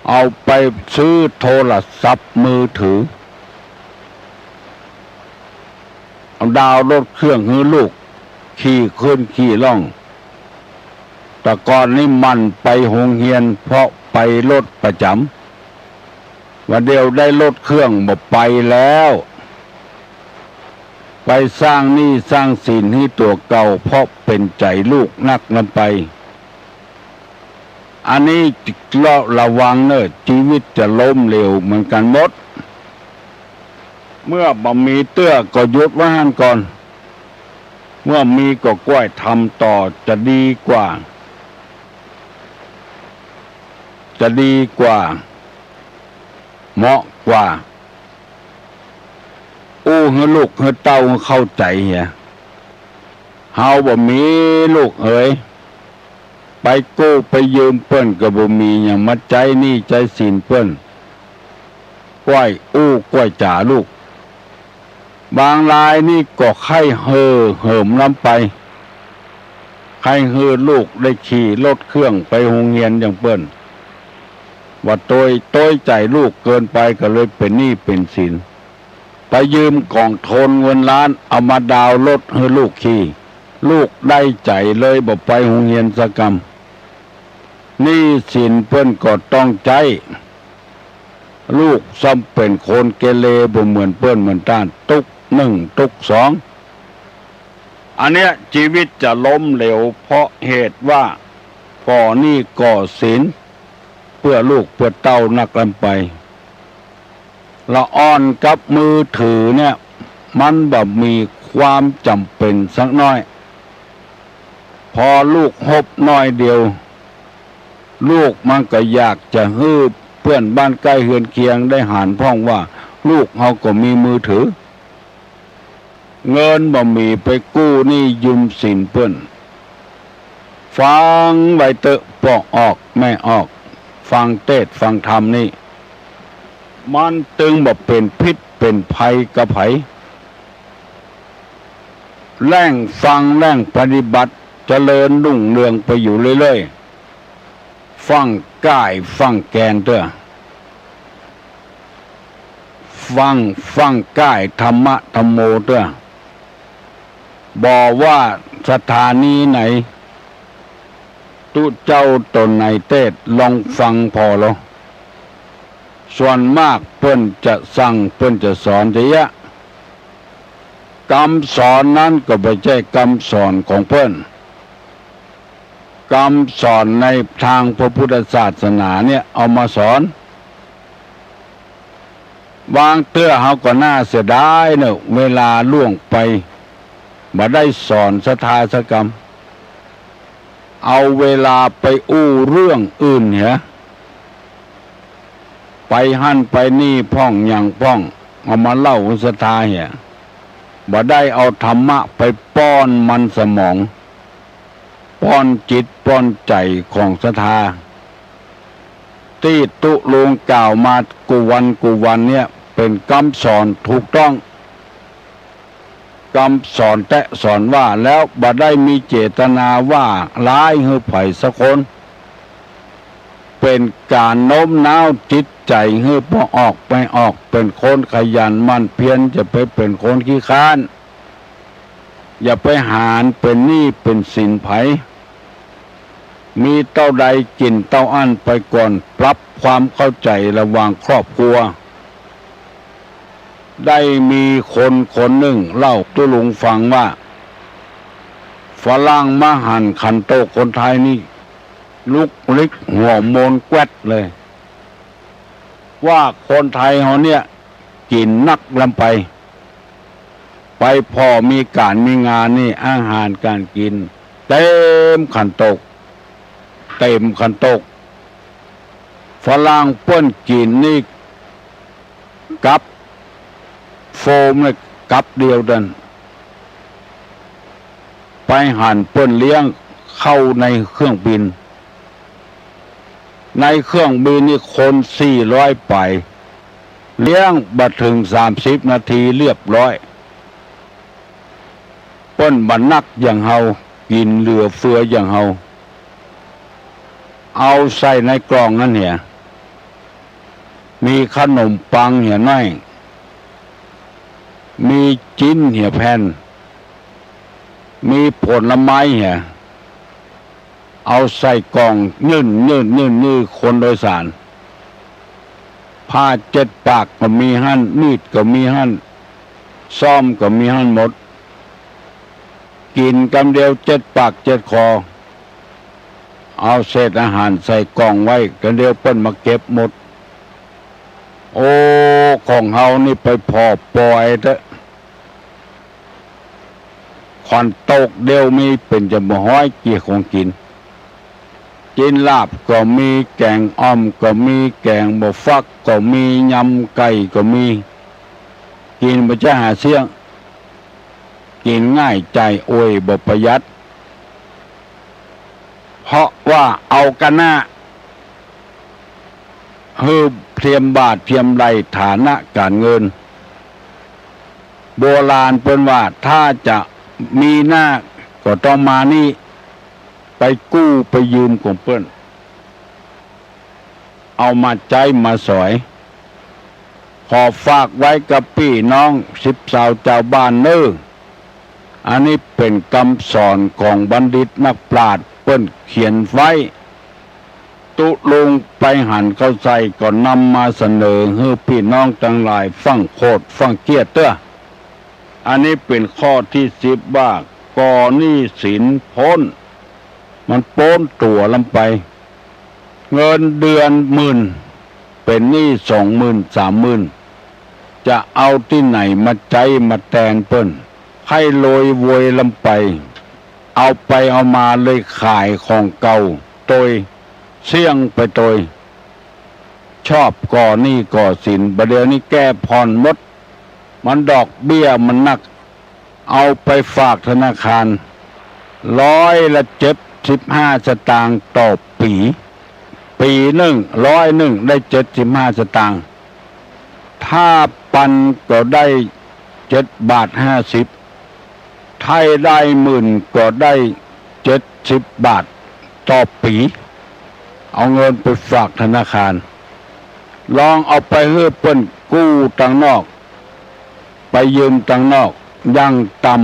เอาไปซื้อโทรศัพท์มือถือ เอาดาวน์รถเครื่องหื้อลูก ขี่ขึ้นขี่ล่อง แต่ก่อนนี้หมั่นไปโฮงเฮียนเพราะไปรถประจ๋ำ บ่าเดี่ยวได้รถเครื่องบ่ไปแล้ว ไปสร้างหนี้สร้างสินหื้อตั๋วเก่า เพราะเป๋นใจ๋ลูกนักนำไป อันนี้เลาะระวังเน่อ จีวิตจะล้มเหลวเหมือนกั๋นหมด เมื่อบ่มีเตื้อก็หยุดไว้หั้นก่อน เมื่อมีก็ก้วยทำต่อจะดีกว่า จะดีกว่า เหมาะกว่า อู้หื้อลูกหื้อเต้าเข้าใจ๋เหีย เฮาบ่มีลูกเหย ไปกู้ไปยืมเปิ้นก็บ่มีหยังมาใจ๊หนี้ใจ๊สินเปิ้น ก้วยอู้ก้วยจ๋าลูก บางรายนี่ก็ใค่เห่อเหิมล้ำไป ใค่หื้อลูกได้ขี่รถเครื่องไปโฮงเฮียนอย่างเปิ้น ว่าโตย โตยใจ๋ลูกเกินไปก็เลยเป๋นหนี้เป๋นสิน ไปยืมก๋องทุนเงินล้านเอามาดาวน์รถหื้อลูกขี่ ลูกได้ใจ๋เลยบ่ไปโฮงเฮียนสักกำ หนี้สินเปิ้นก็ต้องใจ๊ ลูกซ้ำเป๋นคนเกเรบ่เหมือนเปิ้นเหมือนต้าน ตุ๊กนึ่งตุ๊กสอง อันเนี้ยจีวิตจะล้มเหลวเพราะเหตุว่าก่อหนี้ก่อสิน เปื้อลูกเปื้อเต้านักลำไป ละอ่อนกับมือถือเนี่ย มันบ่มีความจ๋ำเป๋นสักหน้อย พอลูกฮบหน้อยเดียว ลูกมันก็อยากจะหื้อเปื้อนบ้านใก้เฮือนเคียงได้หันพ่องว่า ลูกเฮาก็มีมือถือ เงินบ่มีไปกู้หนี้ยืมสินเปิ้น ฟังไว้เต๊อะ ป้อออกแม่ออก ฟังเตสน์ฟังธรรมนี่ มันตึงบ่เป๋นพิษเป๋นภัยกับใผ แล่งฟังแล่งปฏิบัติ เจริญรุ่งเรืองไปอยู่เรื่อยๆ ฟั่งก้ายฟั่งแกนเต๊อะ ฟั่ง ฟั่งก้ายธรรมะธัมโมเต๊อะ บ่ว่าสถานีไหน ตุ๊เจ้าต๋นไหนเตสน์ ลองฟังผ่อลอ ส่วนมากเปิ้นจะสั่ง เปิ้นจะสอนจะเยียะ กำสอนนั้นก็บ่ใจ้กำสอนของเปิ้น กำสอนในตางพระพุทธศาสนาเนี่ยเอามาสอน บางเตื้อเฮาก็น่าเสียดายเนาะ เวลาล่วงไป บ่ได้สอนศรัทธาสักกำ เอาเวลาไปอู้เรื่องอื่นเหีย ไปหั้นไปนี่พ่องหยังพ่อง เอามาเล่าหื้อศรัทธาเหีย บ่ได้เอาธรรมะไปป้อนมันสมอง ป้อนจิตป้อนใจ๋ของศรัทธา ตี้ตุ๊ลุงกล่าวมากู้วันกู้วันเนี่ย เป๋นกำสอนถูกต้อง กำสอนแต๊สอนว่า แล้วบ่ได้มีเจตนาว่าร้ายหื้อใผสักคน เป๋นก๋านโน้มน้าวจิตใจ๋หื้อป้อออกแม่ออก เป๋นคนขยันหมั่นเพียร อย่าไปเป๋นคนขี้คร้าน อย่าไปหาเป๋นหนี้เป๋นสินใผ มีเต้าใดกิ๋นเต้าอั้นไปก่อน ปรับความเข้าใจ๋ระหว่างครอบครัว ได้มีคนคนนึ่งเล่าตุ๊ลุงฟังว่า ฝรั่งมาหันขันโตกคนไทยนี่ ลุกลิกหัวโมนแก๊ดเลย ว่าคนไทยเฮาเนี่ยกิ๋นนักลำไป ไปผ่อมีก๋านมีงานนี่ อาหารก๋านกิ๋นเต๋มขันโตก เต๋มขันโตก ฝรั่งเปิ้นกิ๋นนี่กับโฟมเนี่ยกับเดียวนั้น ไปหันเปิ้นเลี้ยงเข้าในเครื่องบิน ในเครื่องบินนี่คนสี่ร้อยปาย เลี้ยงบ่เถิงสามสิบนาทีเรียบร้อย เปิ้นบ่หนักอย่างเฮา กิ๋นเหลือเฟืออย่างเฮา เอาใส่ในกล่องนั้นเหีย มีขนมปังเหียน้อย มีจิ๊นเหียแผ่น มีผลไม้เหีย เอาใส่กล่องยื่น ยื่น ยื่น ยื่นคนโดยสาร ผ้าเจ็ดปากก็มีหั้น มีดก็มีหั้น ส้อมก็มีหั้นหมด กิ๋นกำเดียวเจ็ดปากเจ็ดคอ เอาเศษอาหารใส่กล่องไว้ กำเดียวเปิ้นมาเก็บหมด โอ้ ของเฮานี่ไปผ่อปอยเต๊อะ ขันโตกเดียวมีเป๋นจะบ่ฮ้อยเกียของกิ๋น จิ๊นลาบก็มี แก๋งอ่อมก็มี แก๋งบ่าฟักก็มี ยำไก่ก็มี กิ๋นบ่ใจ้หาเสี้ยง กิ๋นง่ายจ่ายโอย บ่ประหยัด เพราะว่าเอากะหน้า หื้อเทียมบ่าเทียมไหล่ฐานะก๋านเงิน โบราณเปิ้นว่า ถ้าจะมีหน้าก็ต้องมานี่ ไปกู้ไปยืมของเปิ้น เอามาใจ๊มาสอย ขอฝากไว้กับปี้น้องสิบสาวจาวบ้านเน่อ อันนี้เป๋นกำสอนของบัณฑิตนักปราชญ์เปิ้นเขียนไว้ ตุ๊ลุงไปหันเข้าใส่ก็นำมาเสนอหื้อปี้น้องตังหลายฟั่งโขดฟั่งเกียรติเต๊อะ อันนี้เป๋นข้อตี้สิบว่า ก่อหนี้สินป๊น มันป๊นตั๋วลำไป เงินเดือนหมื่น เป๋นหนี้สองหมื่น สามหมื่น จะเอาตี้ไหนมาใจ๊มาแตนเปิ้น ใค่โรยโวยลำไป เอาไปเอามาเลยขายของเก่าโตย เสี้ยงไปโตย ชอบก่อหนี้ก่อสิน บ่าเดี่ยวนี้แก้ผ่อนหมด มันดอกเบี้ยมันนัก เอาไปฝากธนาคาร ร้อยละเจ็ดสิบห้าสตางค์ต่อปี๋ ปี๋นึ่ง ร้อยนึ่งได้เจ็ดสิบห้าสตางค์ ถ้าปันก็ได้เจ็ดบาทห้าสิบ ถ้าได้หมื่นก็ได้เจ็ดสิบบาทต่อปี๋ เอาเงินไปฝากธนาคาร ลองเอาไปหื้อเปิ้นกู้ตังนอก ไปยืมตังนอก อย่างต่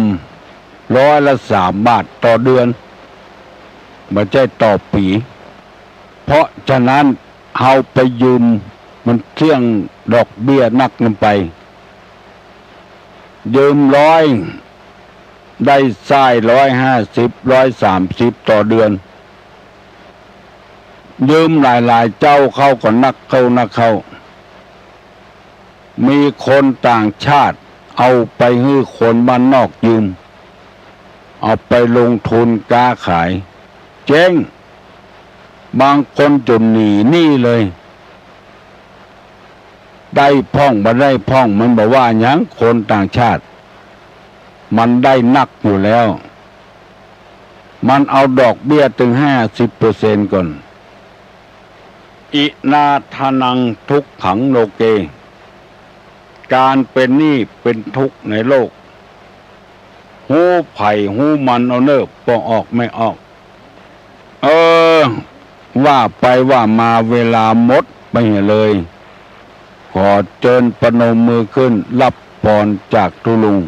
ำร้อยละสามบาทต่อเดือน บ่ใจ้ต่อปี๋ เพราะฉะนั้นเฮาไปยืมมันเสี้ยงดอกเบี้ยนักนำไป ยืมร้อย ได้ส่ายร้อยห้าสิบ ร้อยสามสิบต่อเดือน ยืมหลายๆ เจ้าเข้าก็นักเข้านักเข้า มีคนต่างชาติเอาไปหื้อคนบ้านนอกยืม เอาไปลงทุนก๊าขาย เจ๊ง บางคนจ๋นหนีหนี้เลย ได้พ่องบ่ได้พ่องมันบ่ว่าหยัง คนต่างชาติ มันได้นักอยู่แล้ว มันเอาดอกเบี้ยตึงห้าสิบเปอร์เซ็นต์ก่อน อินาทานังทุกขังโลเก ก๋านเป๋นหนี้เป๋นทุกข์ในโลก ฮู้ใผฮู้มันเอาเน่อ ป้อออกแม่ออก เออ ว่าไปว่ามาเวลาหมดไปเหียเลย ขอเจิญประนมมือขึ้น ฮับปอนจากตุ๊ลุง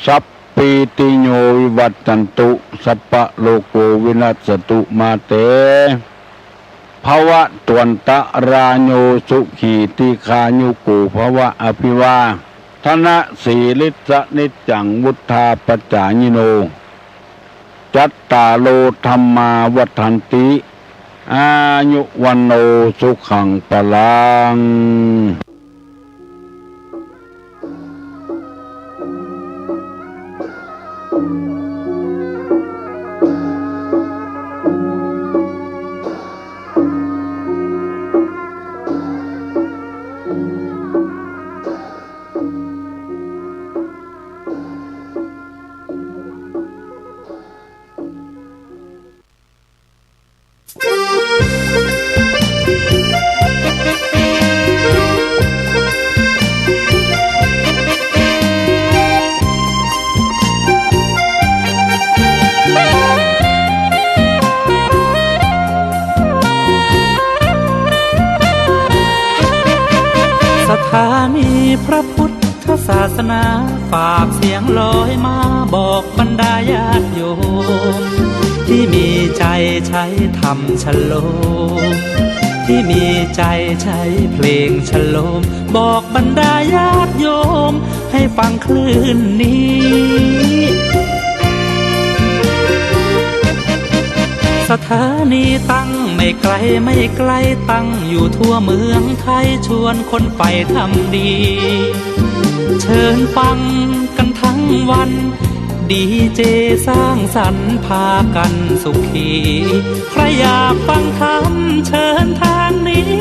สัพพีติโยวิวัชชันตุ สัพพะโรโควินัสสตุ มาเต ภวัตวันตะราโย สุขีทีฆายุโกภวะ อภิวาทะนะสีลิสสะนิจจัง วุฑฒาปจายิโน จัตตาโรธัมมาวัฑฒันติ อายุวัณโณสุขังพลัง สถานีพระพุทธศาสนา ฝากเสียงลอยมาบอกบรรดาญาติโยม ที่มีใจใช้ธรรมชโลม ที่มีใจใช้เพลงชโลม บอกบรรดาญาติโยมให้ฟังคลื่นนี้ สถานีตั้งไม่ไกลไม่ไกล ตั้งอยู่ทั่วเมืองไทย ชวนคนไปทำดี เชิญฟังกันทั้งวัน ดีเจสร้างสรรค์พากันสุขี ใครอยากฟังธรรมเชิญทางนี้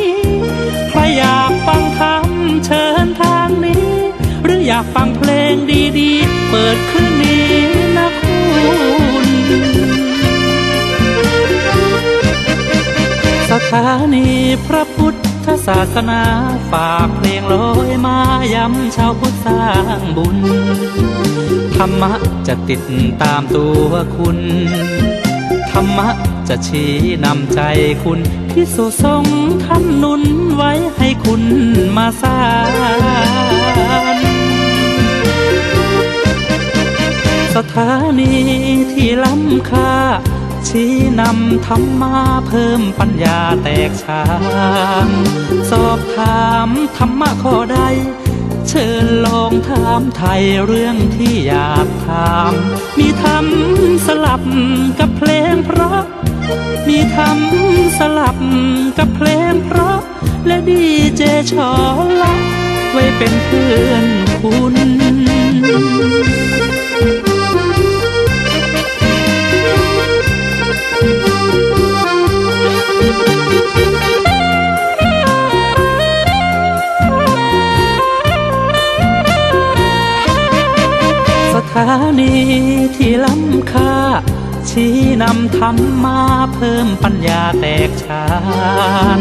ใครอยากฟังธรรมเชิญทางนี้ หรืออยากฟังเพลงดีๆ เปิดคลื่นนี้นะคุณ สถานีพระพุทธศาสนา ฝากเพลงลอยมายำชาวพุทธสร้างบุญ ธรรมะจะติดตามตัวคุณ ธรรมะจะชี้นำใจคุณ ภิกษุสงฆ์ท่านหนุนไว้ให้คุณมาสาน สถานีที่ล้ำค่า ชี้นำธรรมะเพิ่มปัญญาแตกฉาน สอบถามธรรมะข้อใด เชิญลองถามไถ่เรื่องที่อยากถาม มีธรรมสลับกับเพลงเพราะ มีธรรมสลับกับเพลงเพราะ และดีเจชอละ ไว้เป็นเพื่อนคุณ สถานีที่ล้ำค่า ชี้นำธรรมะเพิ่มปัญญาแตกฉาน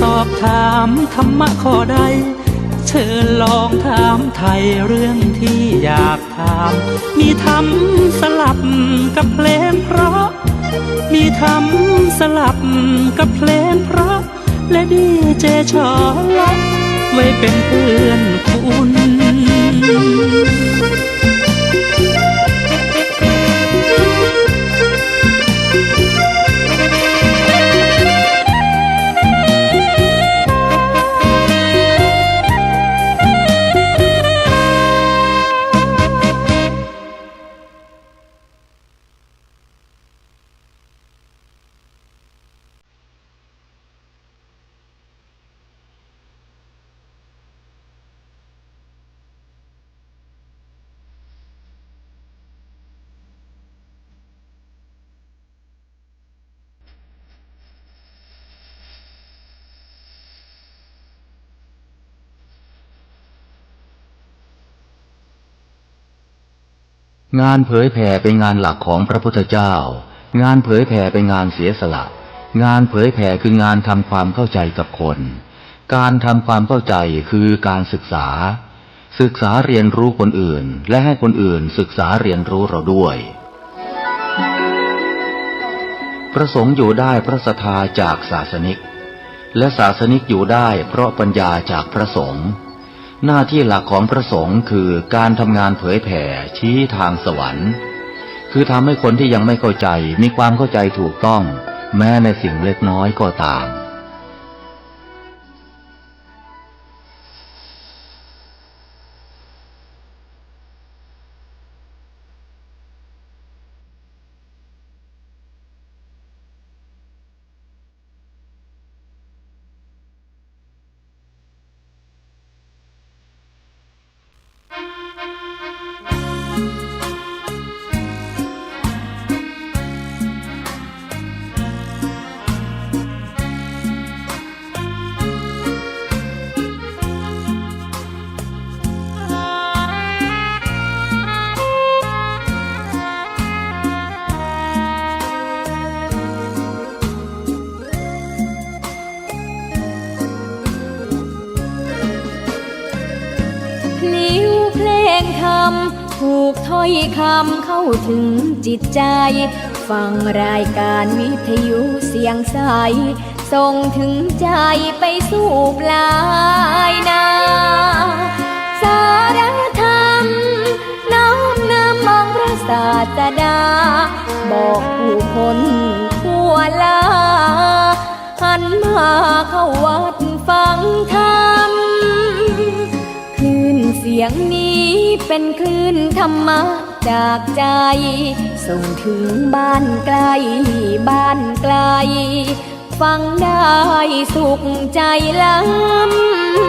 สอบถามธรรมะข้อใด เชิญลองถามไถ่เรื่องที่อยากถาม มีธรรมสลับกับเพลงเพราะ มีธรรมสลับกับเพลงเพราะ และดีเจชอละ ไว้เป็นเพื่อนคุณ งานเผยแผ่เป็นงานหลักของพระพุทธเจ้า งานเผยแผ่เป็นงานเสียสละ งานเผยแผ่คืองานทำความเข้าใจกับคน การทำความเข้าใจคือการศึกษา ศึกษาเรียนรู้คนอื่น และให้คนอื่นศึกษาเรียนรู้เราด้วย พระสงฆ์อยู่ได้เพราะศรัทธาจากศาสนิก และศาสนิกอยู่ได้เพราะปัญญาจากพระสงฆ์ หน้าที่หลักของพระสงฆ์คือการทำงานเผยแผ่ชี้ทางสวรรค์ คือทำให้คนที่ยังไม่เข้าใจมีความเข้าใจถูกต้อง แม้ในสิ่งเล็กน้อยก็ตาม พลิ้วเพลงธรรม ผูกถ้อยคำเข้าถึงจิตใจ ฟังรายการวิทยุเสียงใส ส่งถึงใจไปสู่ปลายนา สารธรรม น้อมนำองค์พระศาสดา บอกผู้คนทั่วลา หันมาเข้าวัดฟังธรรม คลื่นเสียงนี้เป็นคลื่นธรรมะจากใจ ส่งถึงบ้านไกลบ้านไกล ฟังได้สุขใจล้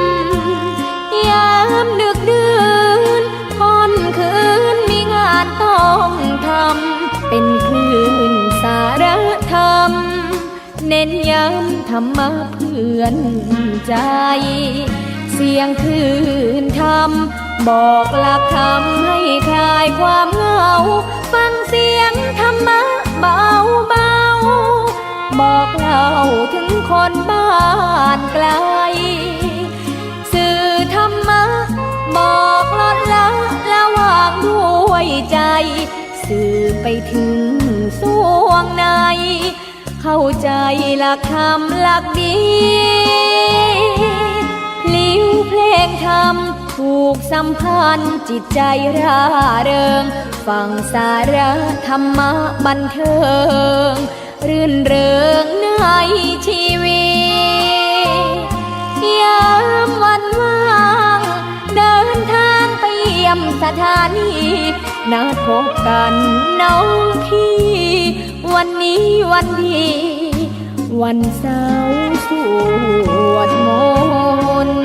ำ ยามดึกดื่นค่ำคืนมีงานต้องทำ เป็นคลื่นสารธรรม เน้นย้ำธรรมะเพื่อนใจ เสียงคลื่นธรรม บอกหลักธรรมให้คลายความเหงา ฟังเสียงธรรมะเบาๆ บอกเล่าถึงคนบ้านไกล สื่อธรรมะ บอกลดละละวางด้วยใจ สื่อไปถึงส่วงใน เข้าใจหลักธรรมหลักดี พลิ้วเพลงธรรม ผูกสัมพันธ์จิตใจร่าเริง ฟังสาระธรรมะบันเทิง รื่นเริงในชีวิต ยามวันว่าง เดินทางไปเยี่ยมสถานี นัดพบกันน้องพี่ วันนี้วันดี วันเสาร์สวดมนต์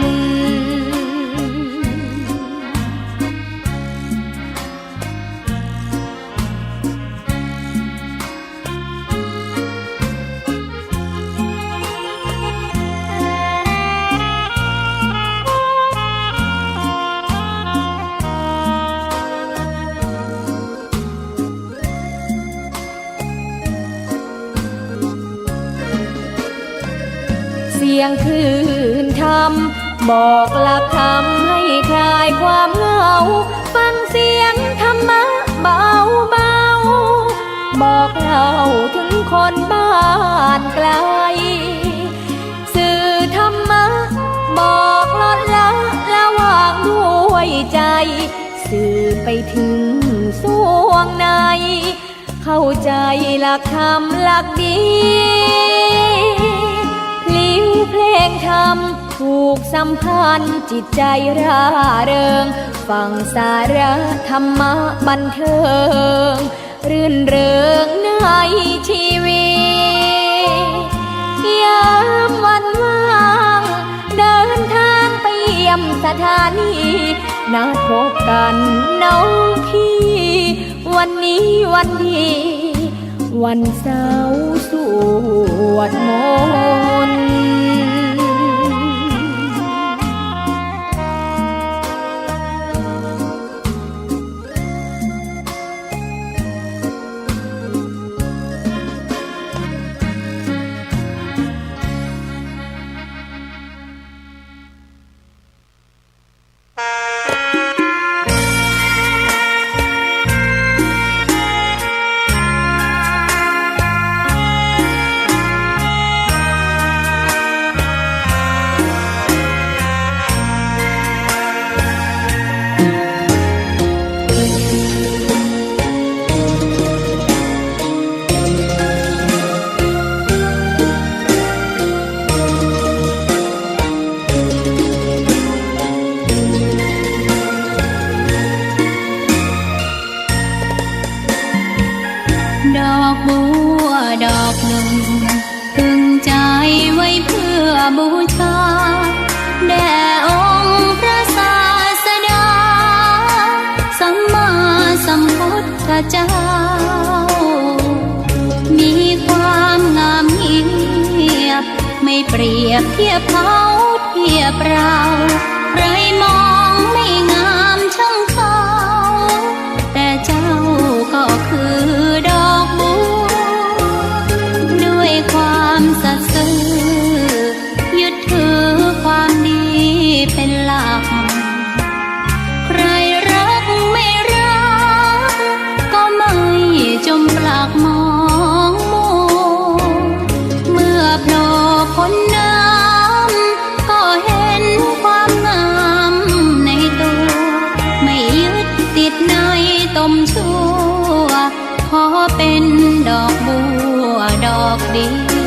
เสียงคลื่นธรรม บอกหลักธรรมให้คลายความเหงา ฟังเสียงธรรมะเบาๆ บอกเล่าถึงคนบ้านไกล สื่อธรรมะ บอกลดละละวางด้วยใจ สื่อไปถึงส่วงใน เข้าใจหลักธรรมหลักดี พลิ้วเพลงธรรมผูกสัมพันธ์จิตใจร่าเริง ฟังสาระธรรมะบันเทิง รื่นเริงในชีวิต ยามวันว่าง เดินทางไปเยี่ยมสถานี นัดพบกันน้องพี่ วันนี้วันดี วันเสาร์สวดมนต์ ดอกบัวดอกหนึ่ง ตึงใจไว้เพื่อบูชา แด่องค์พระศาสดา สัมมาสัมพุทธเจ้า มีความงามเงียบ ไม่เปรียบเทียบเขาเทียบเรา ใครมองไม่งามช่างเขา แต่เจ้าก็คือดอกบัว ด้วยความสัตย์ซื่อ ยึดถือความดีเป็นหลัก ใครรักไม่รัก ก็ไม่จมปลักมองมัว เมื่อโผล่พ้นน้ำ ก็เห็นความงามในตัว ไม่ยึดติดในตมชั่ว ขอเป็นดอกบัวดอกเดียว